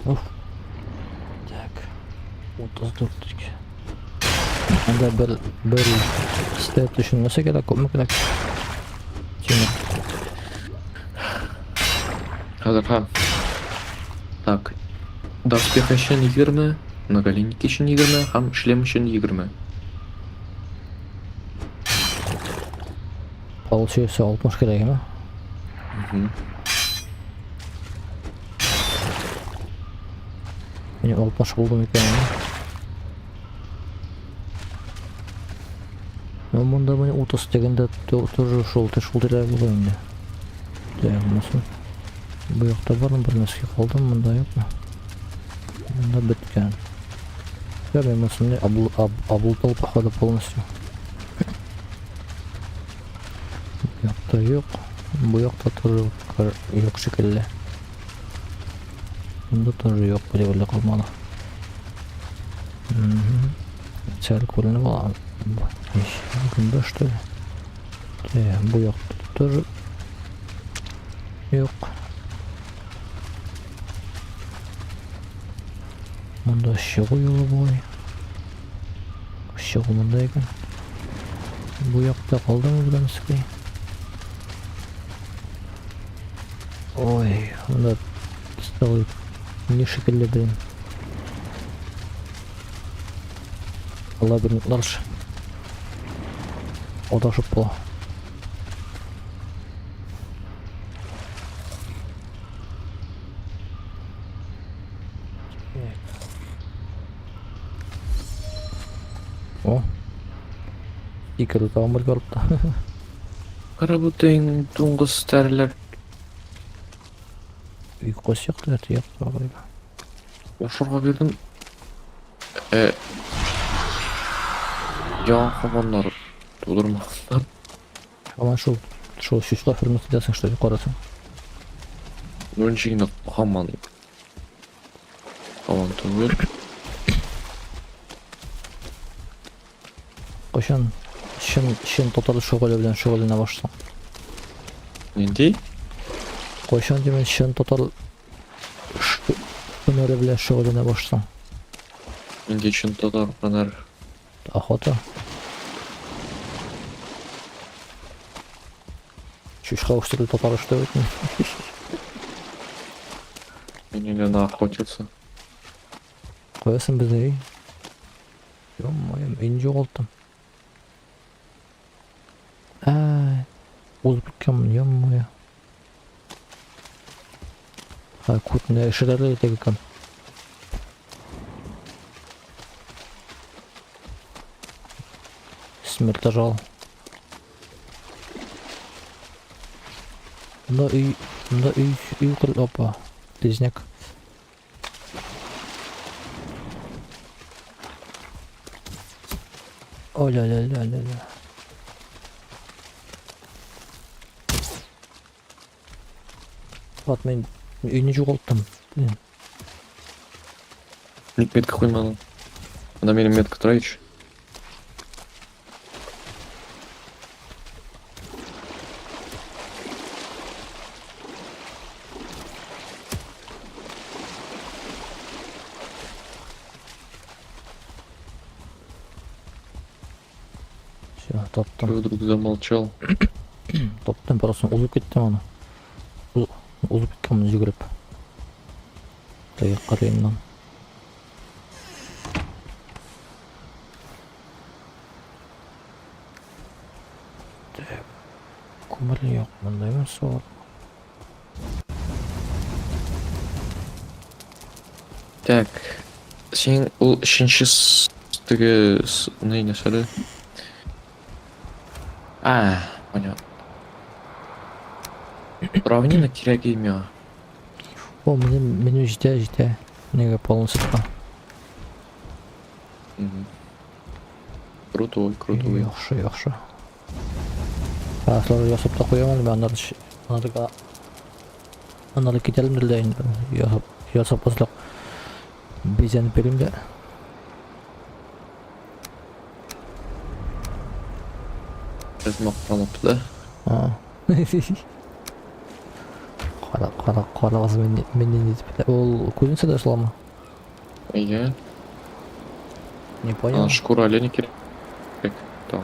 Уф. Так. 34. Анда бер бер степ өчен нәрсә кирәк, күпме кирәк? Тимер. Хәзер ха. Так. Доспех өчен 20, наголенник өчен 20 һәм шлем өчен 20. Получается 60 кирәкме? Мгм. Мин 60 булдым икән. Ну, монда менә 30 дигәндә тоже шул шул тирә булыр инде. Так, монысы. Бу якта бармы бер нәрсә калды, монда юкмы? Монда беткән. Я мин монысын облутал походу полностью. Бу якта юк. Бу якта тоже юк шикелле. Монда тоже юк, бер калмады. Сәл күренеп ала. Гөмбә, что ли? Бу якта тоже юк. Монда чыгу юлы бугай. Чыгу монда икән. Бу якта калдымы беләмсекәй? Ой, монда целый не шикелле, блин. Лабиринтлар адашып була. О. Икерү тагын бер коробка. Кара бу тиң дуңгыз тәреләр. Йокы чыкты, тияк тагын. Ашарга бирдем. Яңа кабаннар тудырмаганнар. Һаман шул чучка фермасы диясең, что ли, карасың. Ну ничек инде һаман. Һаман түгел. Кайчан чын татар шөгыле белән шөгыльләнә башласаң? Нинди? Кайчан димен чын татар һөнәре белән шөгыльләнә башласаң? Нинди чын татар һөнәр? Охота. Чучка үстерү татар эше түгел. Мин инде на охотиться. Куясың безне өй. Ё-моё, өйне югалттым. Ә, узып киткәнмен, ё-моё. Ә, күтне эшерәләр итә икән. Смертожал. Монда өй, монда өй, өй кыр, опа, Близняк. О-ля-ля-ля-ля-ля. Вот мин өйне югалттым. Блин. Ник метка куймадың? Анда минем метка тора ич. Все, таптым. Чего вдруг замолчал? Таптым, просто узып киттем аны. Узып киткәнмен йөгереп. Теге кырыеннан. Так. Күмер юк, монда нәрсә бар? Так. Син ул өченче теге ни нәрсәле? А, понятно. Равнина кирәк миңа. О, минем җитә, җитә. Нигә полный сетка. Мгм. Крутой, крутой. Яхшы, яхшы. Шулар ясап та куям әле, мин аннары аннары китәлем дә инде. Ясап, ясап кызлык. Бизәнеп бирим дә. Без мактанып да. А. Кара, кара, карагыз мин мин нинди дип. Ул кузница да шуламы? Әйе. Не понял. А, шкура оленя кирәк. Так.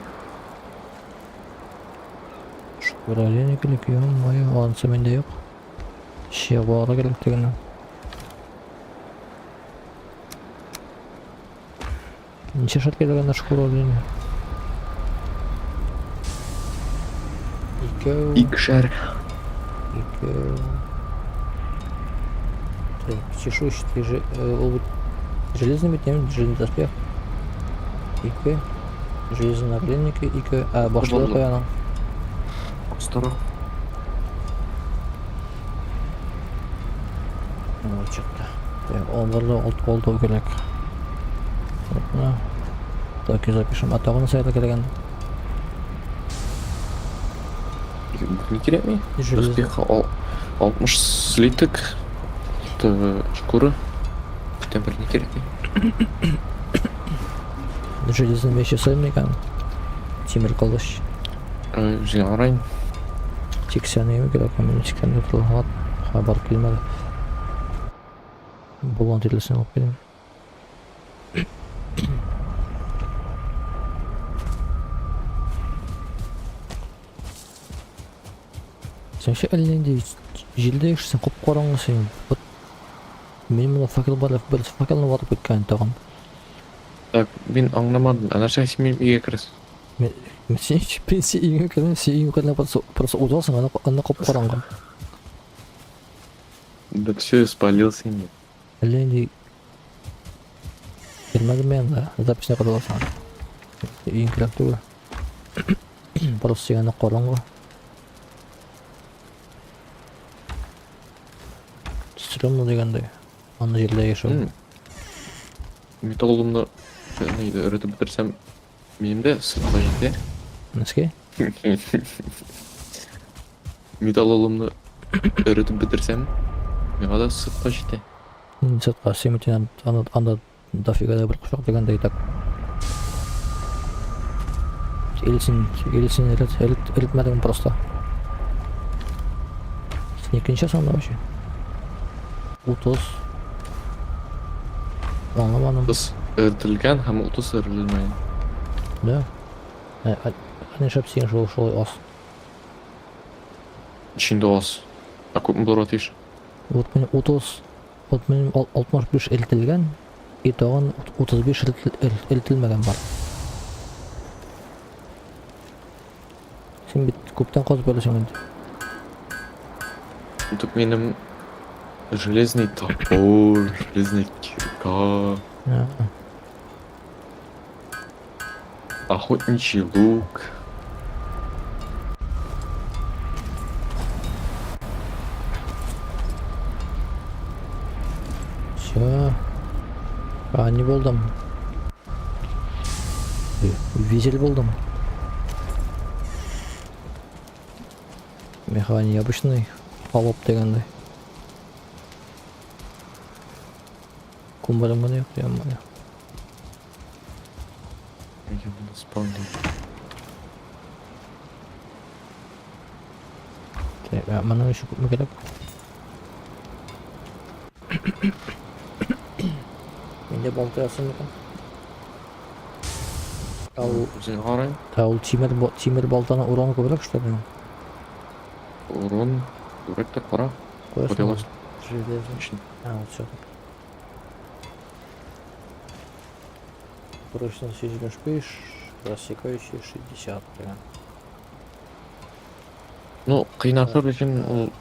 Шкура оленя кирәк, ё-моё, анысы миндә юк. Чыгара кирәк дигәннән. Ничә шарт кирәк анда шкура оленя? Икәү. Икешәр. Икәү. Так, чешуйчатый же, ул бит железный бит, не, железный доспех. Ике. Железный нагрудники, ике. А, башлыгы Табанлы. куя аның. Остарак. О, чыкты. Так, аларда алты кирәк. Вот, менә. Так, запишем. А тагын нәрсә кирәк инде? ни кирәкми. Железо. Доспеха ал 60 слиток. Это шкура. Бүтән бер ни кирәкми. Железный меч ясыйм микән? Тимер кылыч. Үзеңә карыйм. 80 еме кирәк, мин 80 торган. Ха, барып килмәде. Болан тиресен алып килим. Син ше әллә инде җилдә яшисең, кап-караңгы син. Вот минем монда факел бар, бер факелны ватып киткән тагын. Так, мин аңламадым. Ә нәрсә син минем өйгә керәсең? Мин син мин син өеңә кердем, син өеңә кердем, просто просто узасың, аны аны кап-караңгы. Да все, спалился инде. Әллә инде кермәдем мин анда, записьне караласың. Өең кирәк түгел. Просто син аны караңгы. Стрёмно дигәндәй. Аны җирдә яшәү. Металлоломны нейде өйрәтеп бетерсәм, минем дә сыртка җитә. Нәрсәгә? Металлоломны өйрәтеп бетерсәм, миңа да сыртка җитә. Инде сыртка син бит анда анда дофига да бер кочак дигәндәй так. Или син, или син эрет, эрет, эретмәдең просто. Син икенче санда вообще. 30. Аңламадым. 30 эретелгән һәм 30 эрелмәгән. Да. Ә, ә, нишләп син шул шулай аз? Эчендә аз. Ә күпме булырга тиеш? Вот мин 30, вот минем 65 эретелгән, и тагын 35 эретелмәгән бар. Син бит күптән казып йөрисең инде. Тут минем железный топор, железный кирка, охотничий лук. Все. А, не булдым. Визель булдым. Меха необычный холоп дигәндәй. Күмерем генә юк, ё-моё. Я буду спавнить. Так, ә моның өчен күпме кирәк? Миндә балта ясыйм микән? Ә ул, Үзең карыйм. ә ул тимер, тимер балтаның ураны күбрәк, что ли? Урон күбрәк тә кара. Куясың. Поделать. Железо. Өчен. А, вот все. Прочность 75, рассекающий 60 прям. Ну, кыйнатыр өчен ул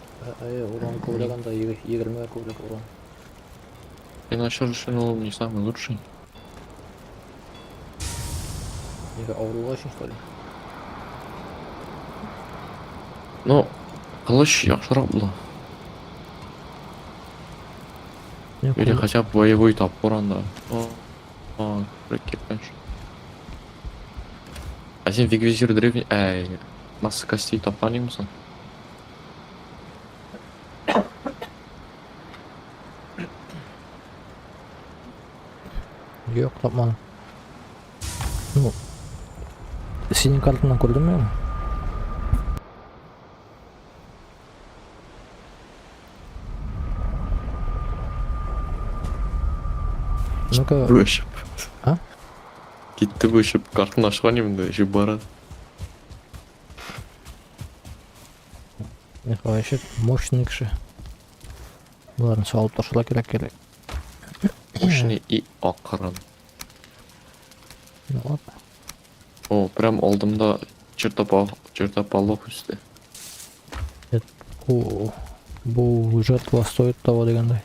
Ә, урон күбрәк анда, 20 күбрәк урон. кыйнашыр өчен ул не самый лучший. Нигә авыруга өчен, что ли? Ну, кылыч яхшырак була. Не, Или хотя бы боевой топор анда. О, конечно. А син Вигвизир древний... Әй, масса костей тапкан идеңме соң? Юк, тапмадым. Ну, синең картаңнан күрдем мин аны. Ну-ка, Бу эчеп. А? Китте бу эчеп, картын ачкан идем дә, эчеп бара. Вообще мощный кеше. Боларны салып ташларга кирәк кирәк. Мощный и акрын. Ну ладно. О, прям алдымда чертополох үсте. Бу бу жертва стоит того дигәндәй.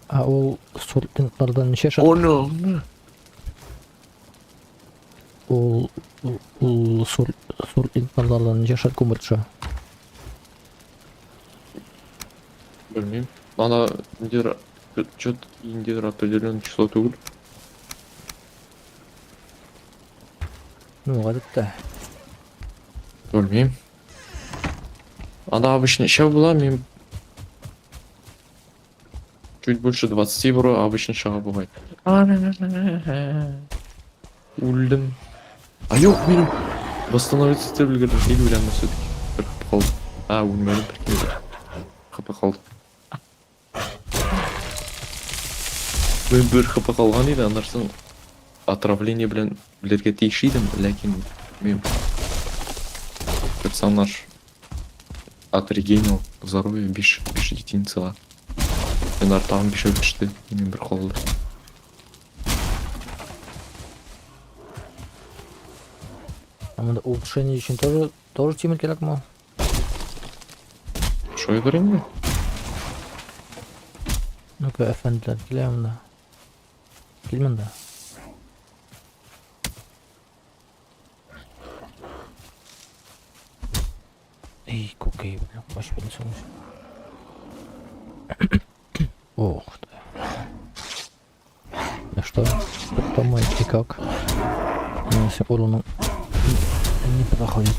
Ә ул суртлинглардан ничә шат? Оны. Ул ул суртлинглардан ничә шат күмер төшә? Белмим. Анда ниндидер чё-то ниндидер определенное число түгел. Ну, гадәттә. Белмим. Анда обычно өчәү була, мин чуть больше 20 евро обычно чыга бугай. Үлдем. А юк, минем восстановиться итеп өлгердем. Или үләм все-таки. Бер хп калды. А, үлмәдем, прикинь. Хп калды. Мин бер хп калган иде, аннан соң отравление белән үләргә тиеш идем, ләкин мин персонаж отрегенил здоровье 5 5 единицага. Менар тагын бишәү төште, минем бер калды. А монда улучшение өчен тоже тимер кирәкме? Шулайдыр инде. Ну-ка, әфәнделәр, килә монда. Кил монда. Эй, күкәй, бля, баш белән соңыш. Ох ты. Ну что, потом и как? Если уроном не проходит.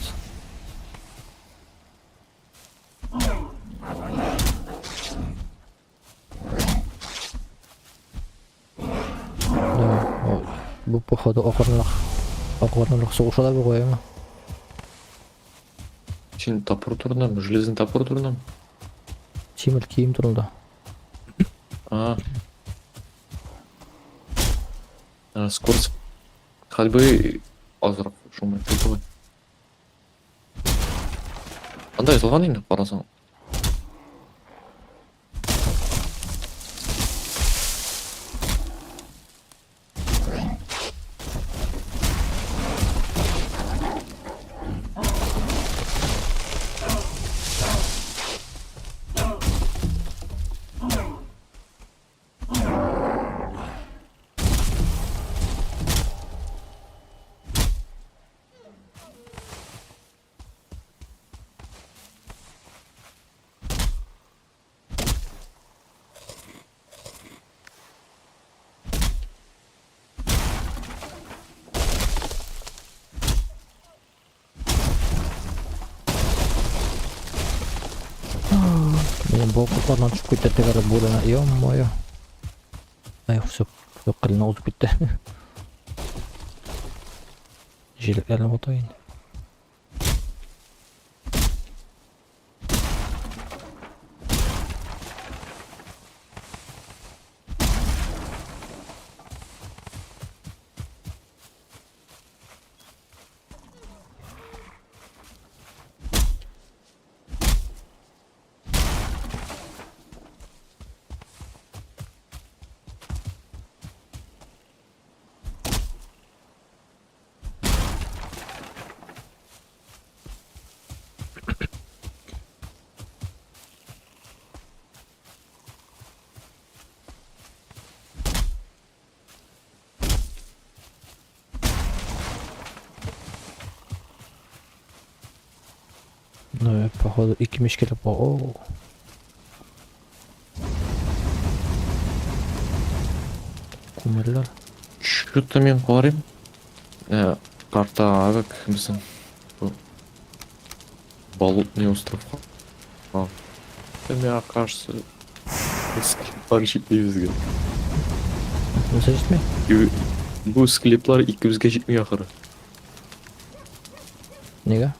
Да, бу походу акрынрак акрынрак сугыша да бу куямы? Син топор турындамы? Железный топор турындамы? Тимер кием турында. А. А, скорость ходьбы азрак шумай күп. Анда язылган инде, карасаң. Минем бу кутлардан төшеп китте тегәрә бүрәнә. Ё-моё. Ай, все, все кырына узып китте. Җилекләрне бата инде. Ну, походу, ике меш кирәк була. О. Күмерләр. Что-то мин карыйм. Э, карта абек безнең бу болотный островка. А. Миңа кажется, склеплар җитми безгә. Нәрсә җитми? Бу склеплар икебезгә җитми ахыры. Нигә?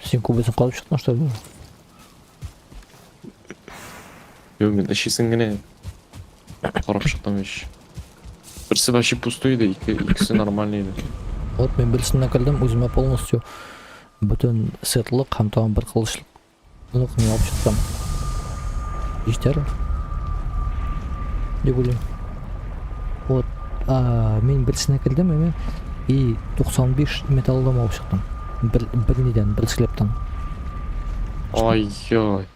Син күбесен казып чыктың, что ли? Юк, мин өчесен генә карап чыктым ич. Берсе вообще пустой иде, ике, икесе нормальный иде. Вот мин берсенә кердем, үземә полностью бөтен сетлык һәм тагын бер кылычлык мин алып чыктым. Җитәр. Дип уйлыйм. Вот, мин берсенә кердем, әмма и 95 металлолом алып чыктым. Бер, бер нидән, бер склептан. Ай-яй.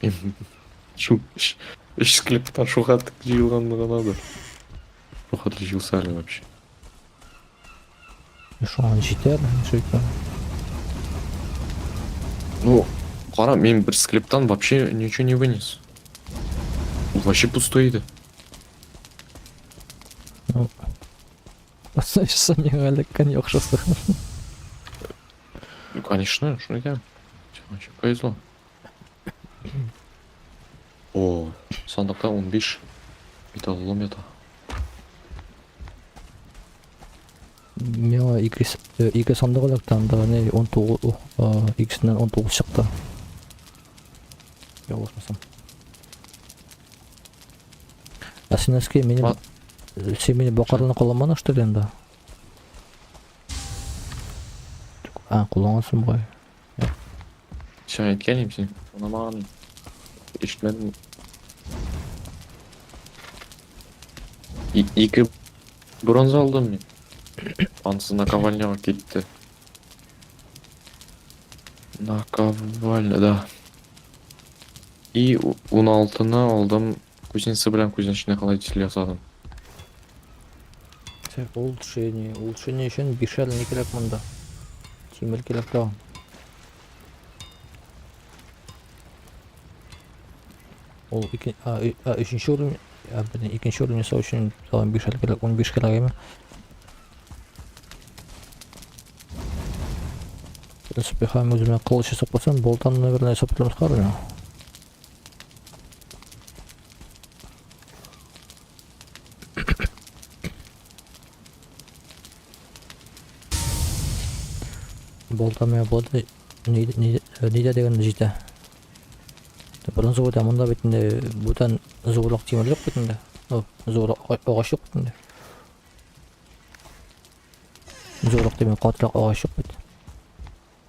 Мин шу өч өч склептан шуга тик җыелган гынадыр. Шул хәтле җыелса әле вообще. Шуңа җитәр, ничек. Ну, кара, мин бер склептан вообще ничего не вынес. Ул вообще пустой иде. Ну, Значит, миңа эләккән яхшысы. Ну, конечно, шуны әйтәм. Сиңа вообще повезло. О, сандыкта 15 металлолом ята. Миңа ике, ике сандык эләкте, анда не 19, икесеннән 19 чыкты. Ялгышмасам. Ә син әски минем син мине бакарлыны кулланмадың что ли анда? А, куллангансың бугай. Сиңа әйткән идем, син тыңламаган. Ишетмәдең. Ике бронза алдым мин. Анысы наковальняга китте. Наковальня, да. И 16-ны алдым, кузнецы белән кузнечный холодитель ясадым. Так, улучшение. Улучшение өчен бишәр ни кирәк монда? Тимер кирәк тагын. Ул ике, а, а, өченче уровень, а, блин, икенче уровень ясау өчен тагын бишәр кирәк, 15 кирәк әйме? В принципе, һәм үземә кылыч ясап куйсам, болтан, наверное, ясап тормаска миңа. Болта миңа булды, нидә дигәндә җитә. Бронза үтә, монда бит инде бүтән зуррак тимер юк бит инде. Ну, зуррак агач юк бит инде. Зуррак тимер, катырак агач юк бит.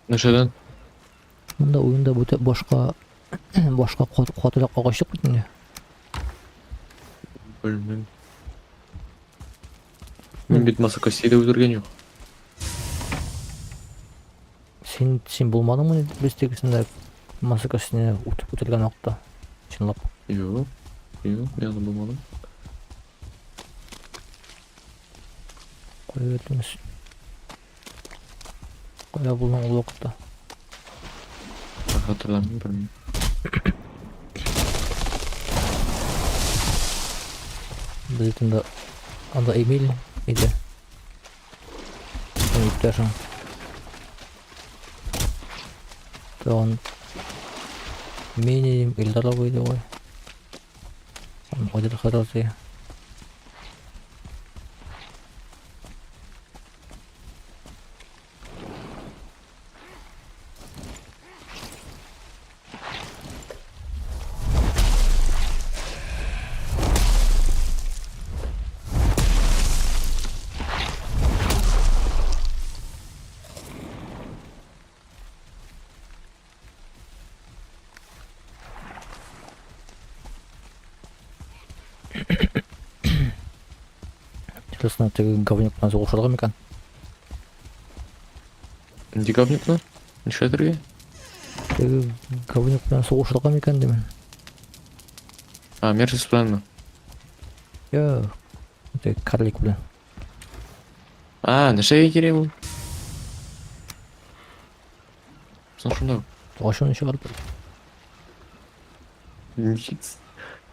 Нәрсәдән? Монда уенда бүтә башка башка катырак агач юк бит инде. Белмим. Мин бит Масакосида үтергән юк. Син син булмадыңмы без тегесендә Масакосине үтеп үтелгән вакытта? Чынлап. Юк. Юк, мин анда булмадым. Кая беттеңез? Кая булдың ул вакытта? Хәтерләмим, белмим. Без бит анда анда Эмиль иде. Синең иптәшең. Тагын мин идем, Илдар абый иде ғой. Адил Харази. Интересно, теге говнюк белән сугышырга микән? Нинди говнюкны? Нишләтергә? Теге говнюк белән сугышырга микән димен. А, мерзость беләнме? Юк. Теге карлик белән. А, нәрсәгә кирәк ул? Соң шунда. Ачуны чыгарып. Ничек?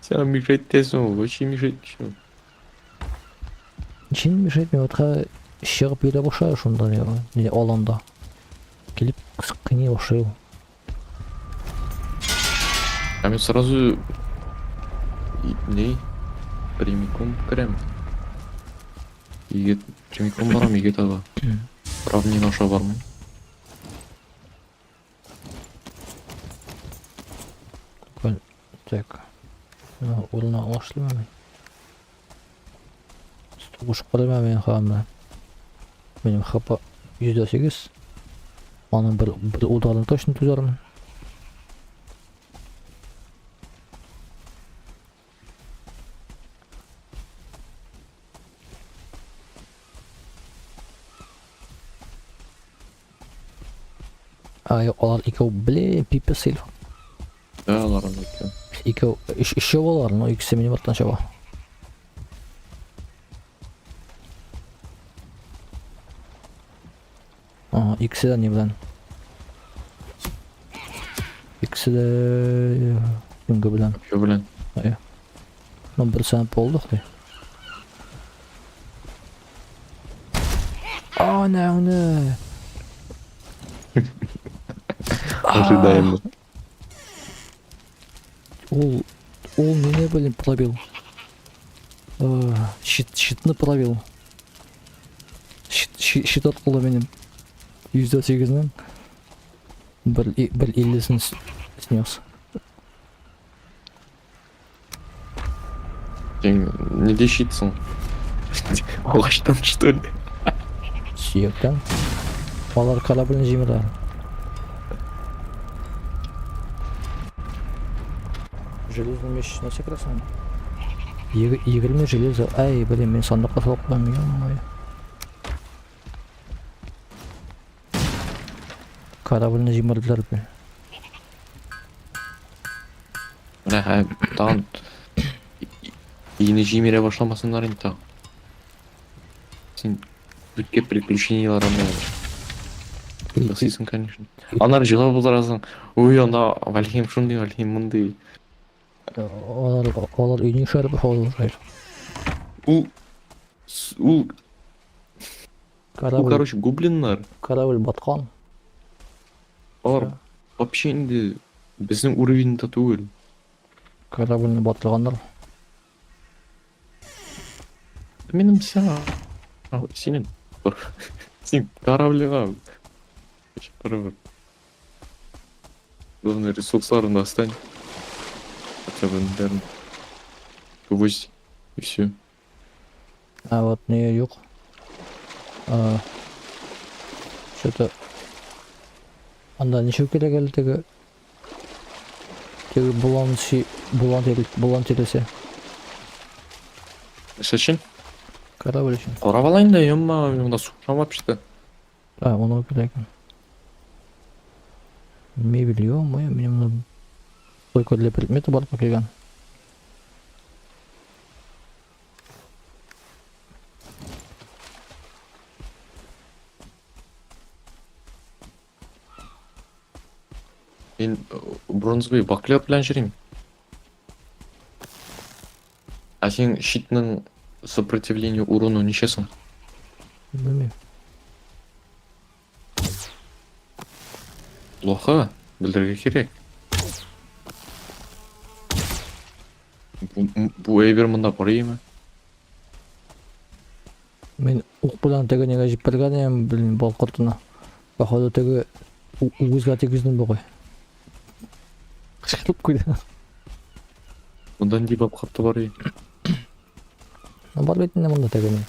Сиңа мешать итәсең ул, вообще мешать итәсең. Чин мешать миңа чыгып йөрә башлады шунда не аланда. Килеп кыйный башлый ул. А мин сразу не прямиком керәм. Егет прямиком барам, егет ага. Равнина аша бармыйм. Так. Урынына алыштырмы мин? Сугышып карыйм мин хан белән. Минем хп 108. Аның бер бер ударын точно түзәрмен. А, юк, алар икәү, блин, пипец ил. Да, алар анда икәү. Икәү, өч, өчәү алар, но икесе минем арттан чаба. Ага, икесе дә ни белән. Икесе дә юнга белән. Копье белән. Әйе. Ну, бер сәнәп булды, ди. Анаңны! Ожидаемо. Ул мине, блин, пробил. Щит, щитны пробил. Щит, щит, щит аркылы минем. 108-нең бер 50-сен снес. Син нидә щитсың? Агачтан, что ли? Сөяктән. Алар корабльне җимерә. Железный меч нәрсә керәсең? 20 железо. Ай, блин, мин сандыкка салып куям, ё-моё. Корабльне җимерделәр, блин. Менә һәм тагын өйне җимерә башламасыннар инде тагын. Син бөткә приключениелар анда. Ясыйсың, конечно. Аннары җылап утырасың. Ой, анда Вальхейм шундый, Вальхейм мондый. Алар өйне шәреп алалар. Ул ул ул, Корабль, короче, гоблиннар. корабль баткан. Алар вообще инде безнең уровеньда түгел. Корабльне батырганнар. Минем сиңа синең син корабльга барыбер. Главное, ресурсларын достань. Хотя бы, наверное, гвоздь и все. А вот не юк. Что-то анда ничек кирәк әле теге болан ши болан тире болан тиресе. Нәрсә өчен? Корабль өчен. Карап алайын да, ёмма, мин монда сукмам вообще-то. А, оны кирәк икән. Мебель, ё-моё, минем монда только для предмета барып килгән. Мин бронзовый баклер белән йөрим. Ә син щитның сопротивление урону ничә соң? Белмим. Плохо, белергә кирәк. Бу әйбер монда бар име? Мин ук белән теге нигә җибәргән идем, блин, бал кортына. Походу теге үгезгә тигездем бугай. Кычкырып куйды. Монда нинди бал корты бар и? Ну, бар бит инде монда теге ни.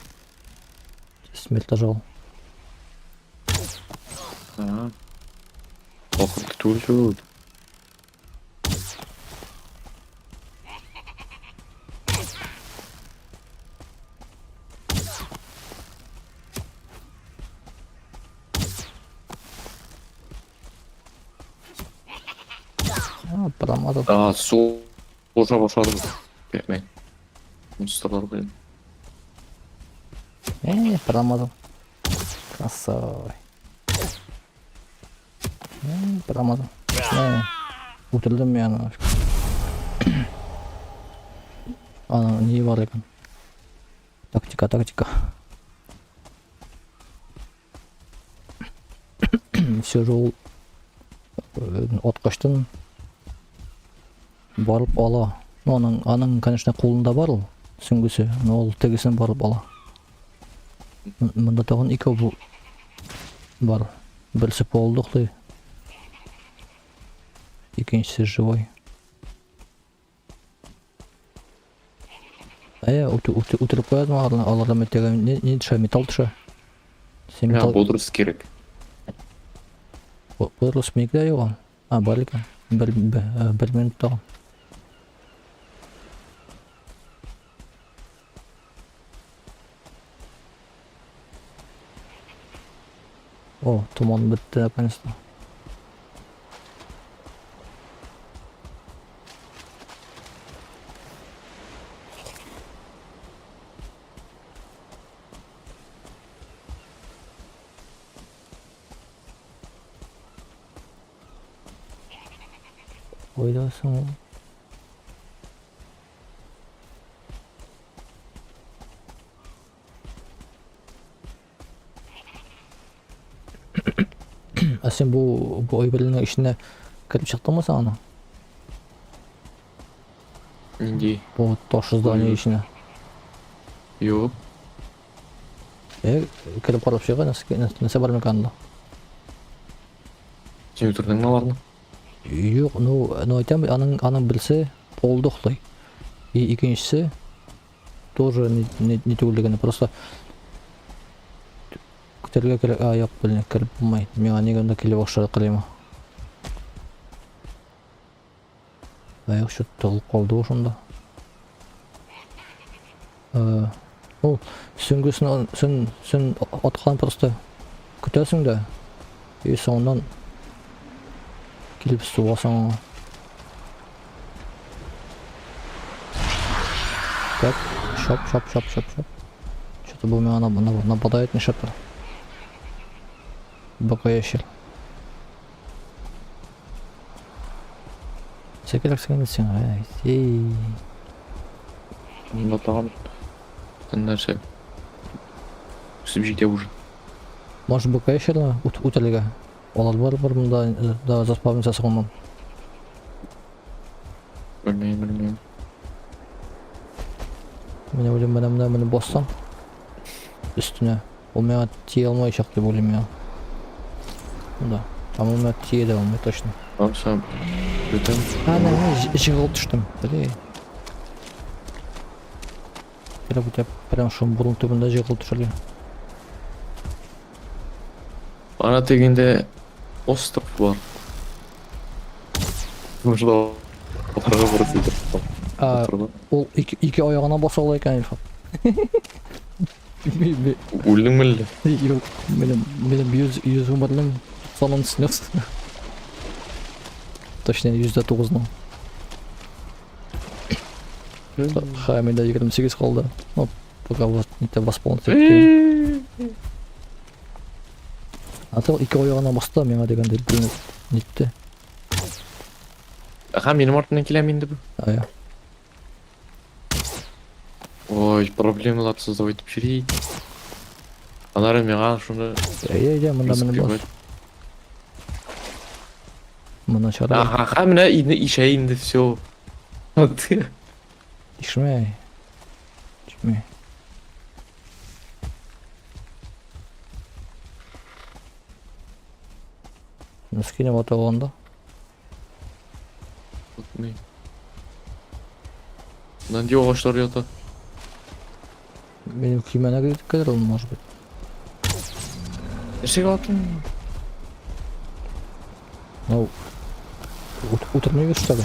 Смерть жал. А. Бал корты түгел шул. А, промазал. А, су башлады. Кирәкмәй. Монстрлар белән. Промазал. Красавый. Промазал. Үтердем мин аны. Аның ни бар икән? Тактика, тактика. Все же ул откачтан барып ала. Ну, аның, конечно, кулында бар ул сөңгесе, но ул тегесен барып ала. Монда тагын икәү бу бар. Берсе полудохлый, икенчесе живой. Ә, үтереп куядым аларны, алардан теге не төшә, металл төшә. Син Миңа металл бодрость кирәк. Бодрость минеке дә юк ул. А, бар икән. Бер минут тагын. О, томан бетте наконец-то. Кайда соң ул? Син бу әйбернең эченә кереп чыктыңмы соң аны? Нинди? Бу таш здание эченә. Юк. Э, кереп карап чыга, нәрсә бар микән анда? Син үтердеңме аларны? Юк, ну әйтәм, аның берсе полда йоклый. И икенчесе тоже не түгеллегенә, просто көтәргә кирәк. А, юк, блин, кереп булмый. Миңа нигә анда килеп охшады кылыймы? Аяк что тыгылып калды ул шунда. Ул сөңгесен сен аткан просто көтәсең дә и соңыннан килеп сугасың аңа. Так, шап, шап, шап, шап, шап. Что-то бу миңа нападает нишләптер. Бака ящер. Секелек син син, эй. Монда тагын нәрсә? Үсеп җитә уже. Может, бака ящерны үтәргә? Алар бар монда да заспавниться соңыннан. Белмим, белмим. Менә уйлыйм, менә бассам өстенә. Ул миңа тия алмаячак дип уйлыйм миңа. Да. Там ул миңа тия дә алмый точно. Барса, бөтен. А, не, жығылып төштем. Блин. Кирәк үтә прям шул борын төбендә жығылып төшергән. Ана тегендә остров бар. Нужно аларга барып җитеп. А, ул ике аягына баса ала икән Илфат. Үлдеңме әллә? Юк, минем 100 гомерлем санын снес. Точнее, 109-ның. Ха, миндә 28 калды. Ну, пока вот не те восполнить иттем. А то ике аягына басты миңа дигәндә бүленеп нитте. Аха, минем артымнан киләме инде бу? А, я. Ой, проблемалар создавать итеп йөри. Аннары миңа шуны Әйдә, әйдә, монда менә бас. Монда чыгарга. Ага, ага, менә инде ишә инде все. Ишмәй. Ишмәй. Носки не ата алганда. Отмый. Нинди агачлар ята? Минем көймәне кадәр ул, может быть. Нәрсәгә аттың? Ну, утырмый что ли?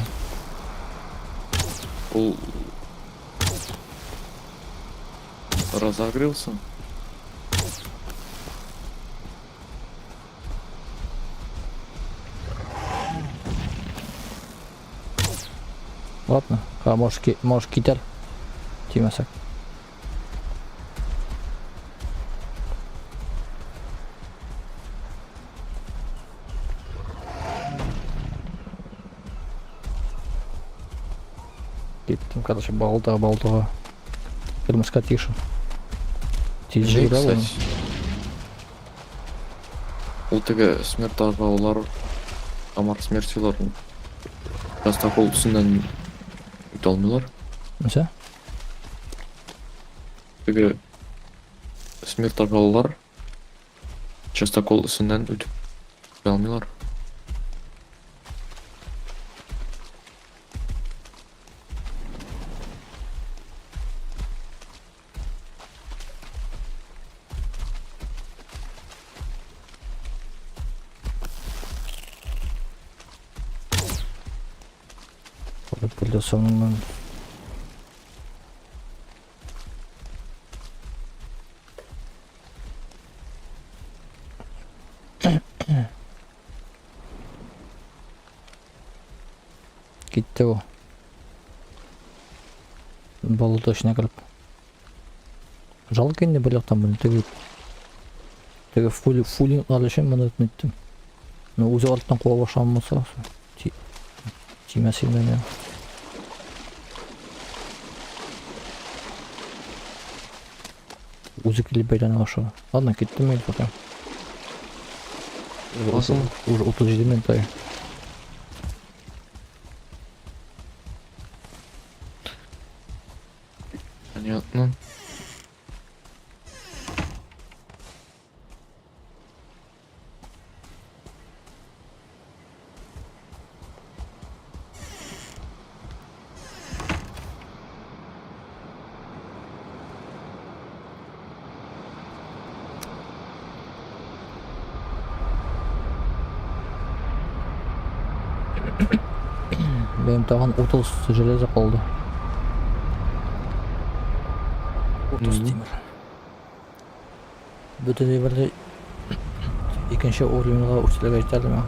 Ул разогрелся. Ладно, а может китәр. Тимәсәк. Киттем, короче, балтага. Кермәскә тише. Тиз Җәй, җибәрә ул. кстати. Ул теге смерть алар Амар смертилар. Частокол өстеннән үтә алмыйлар. Нәрсә? Теге смерть алар частокол өстеннән үтеп алмыйлар. Барып килде соңыннан. Китте бу. Болото эченә кереп. Жалко инде бер яктан моны теге фулинглар өчен моны ниттем. Но үзе арттан куа башлаган булса, тимәс инде миңа. Үзе килеп бәйләнә башлады. Ладно, киттем мин пока. Аласың? Уже 37 минут ай. Понятно. Минем тагын 30 железо калды. 30 Мгм. тимер. Бөтен әйберне икенче уровеньга үстерергә җитәр миңа.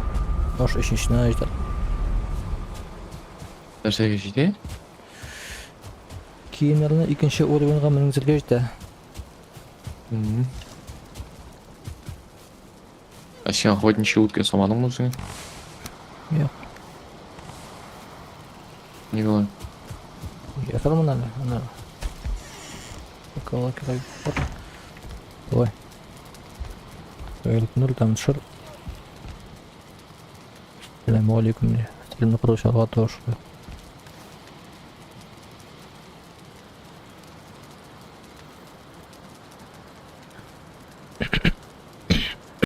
Может, өченчесенә җитәр. Нәрсәгә җитә? Киемнәрне икенче уровеньга менгезергә җитә. Мгм. Ә син охотничий утка ясамадыңмы үзеңә? Юк. Ни болай? Ясармын әле, аны. Около кирәк бар. Давай. Әгәр нур там төшер. Сәләму алейкум. Телемне кыручыларга тоже.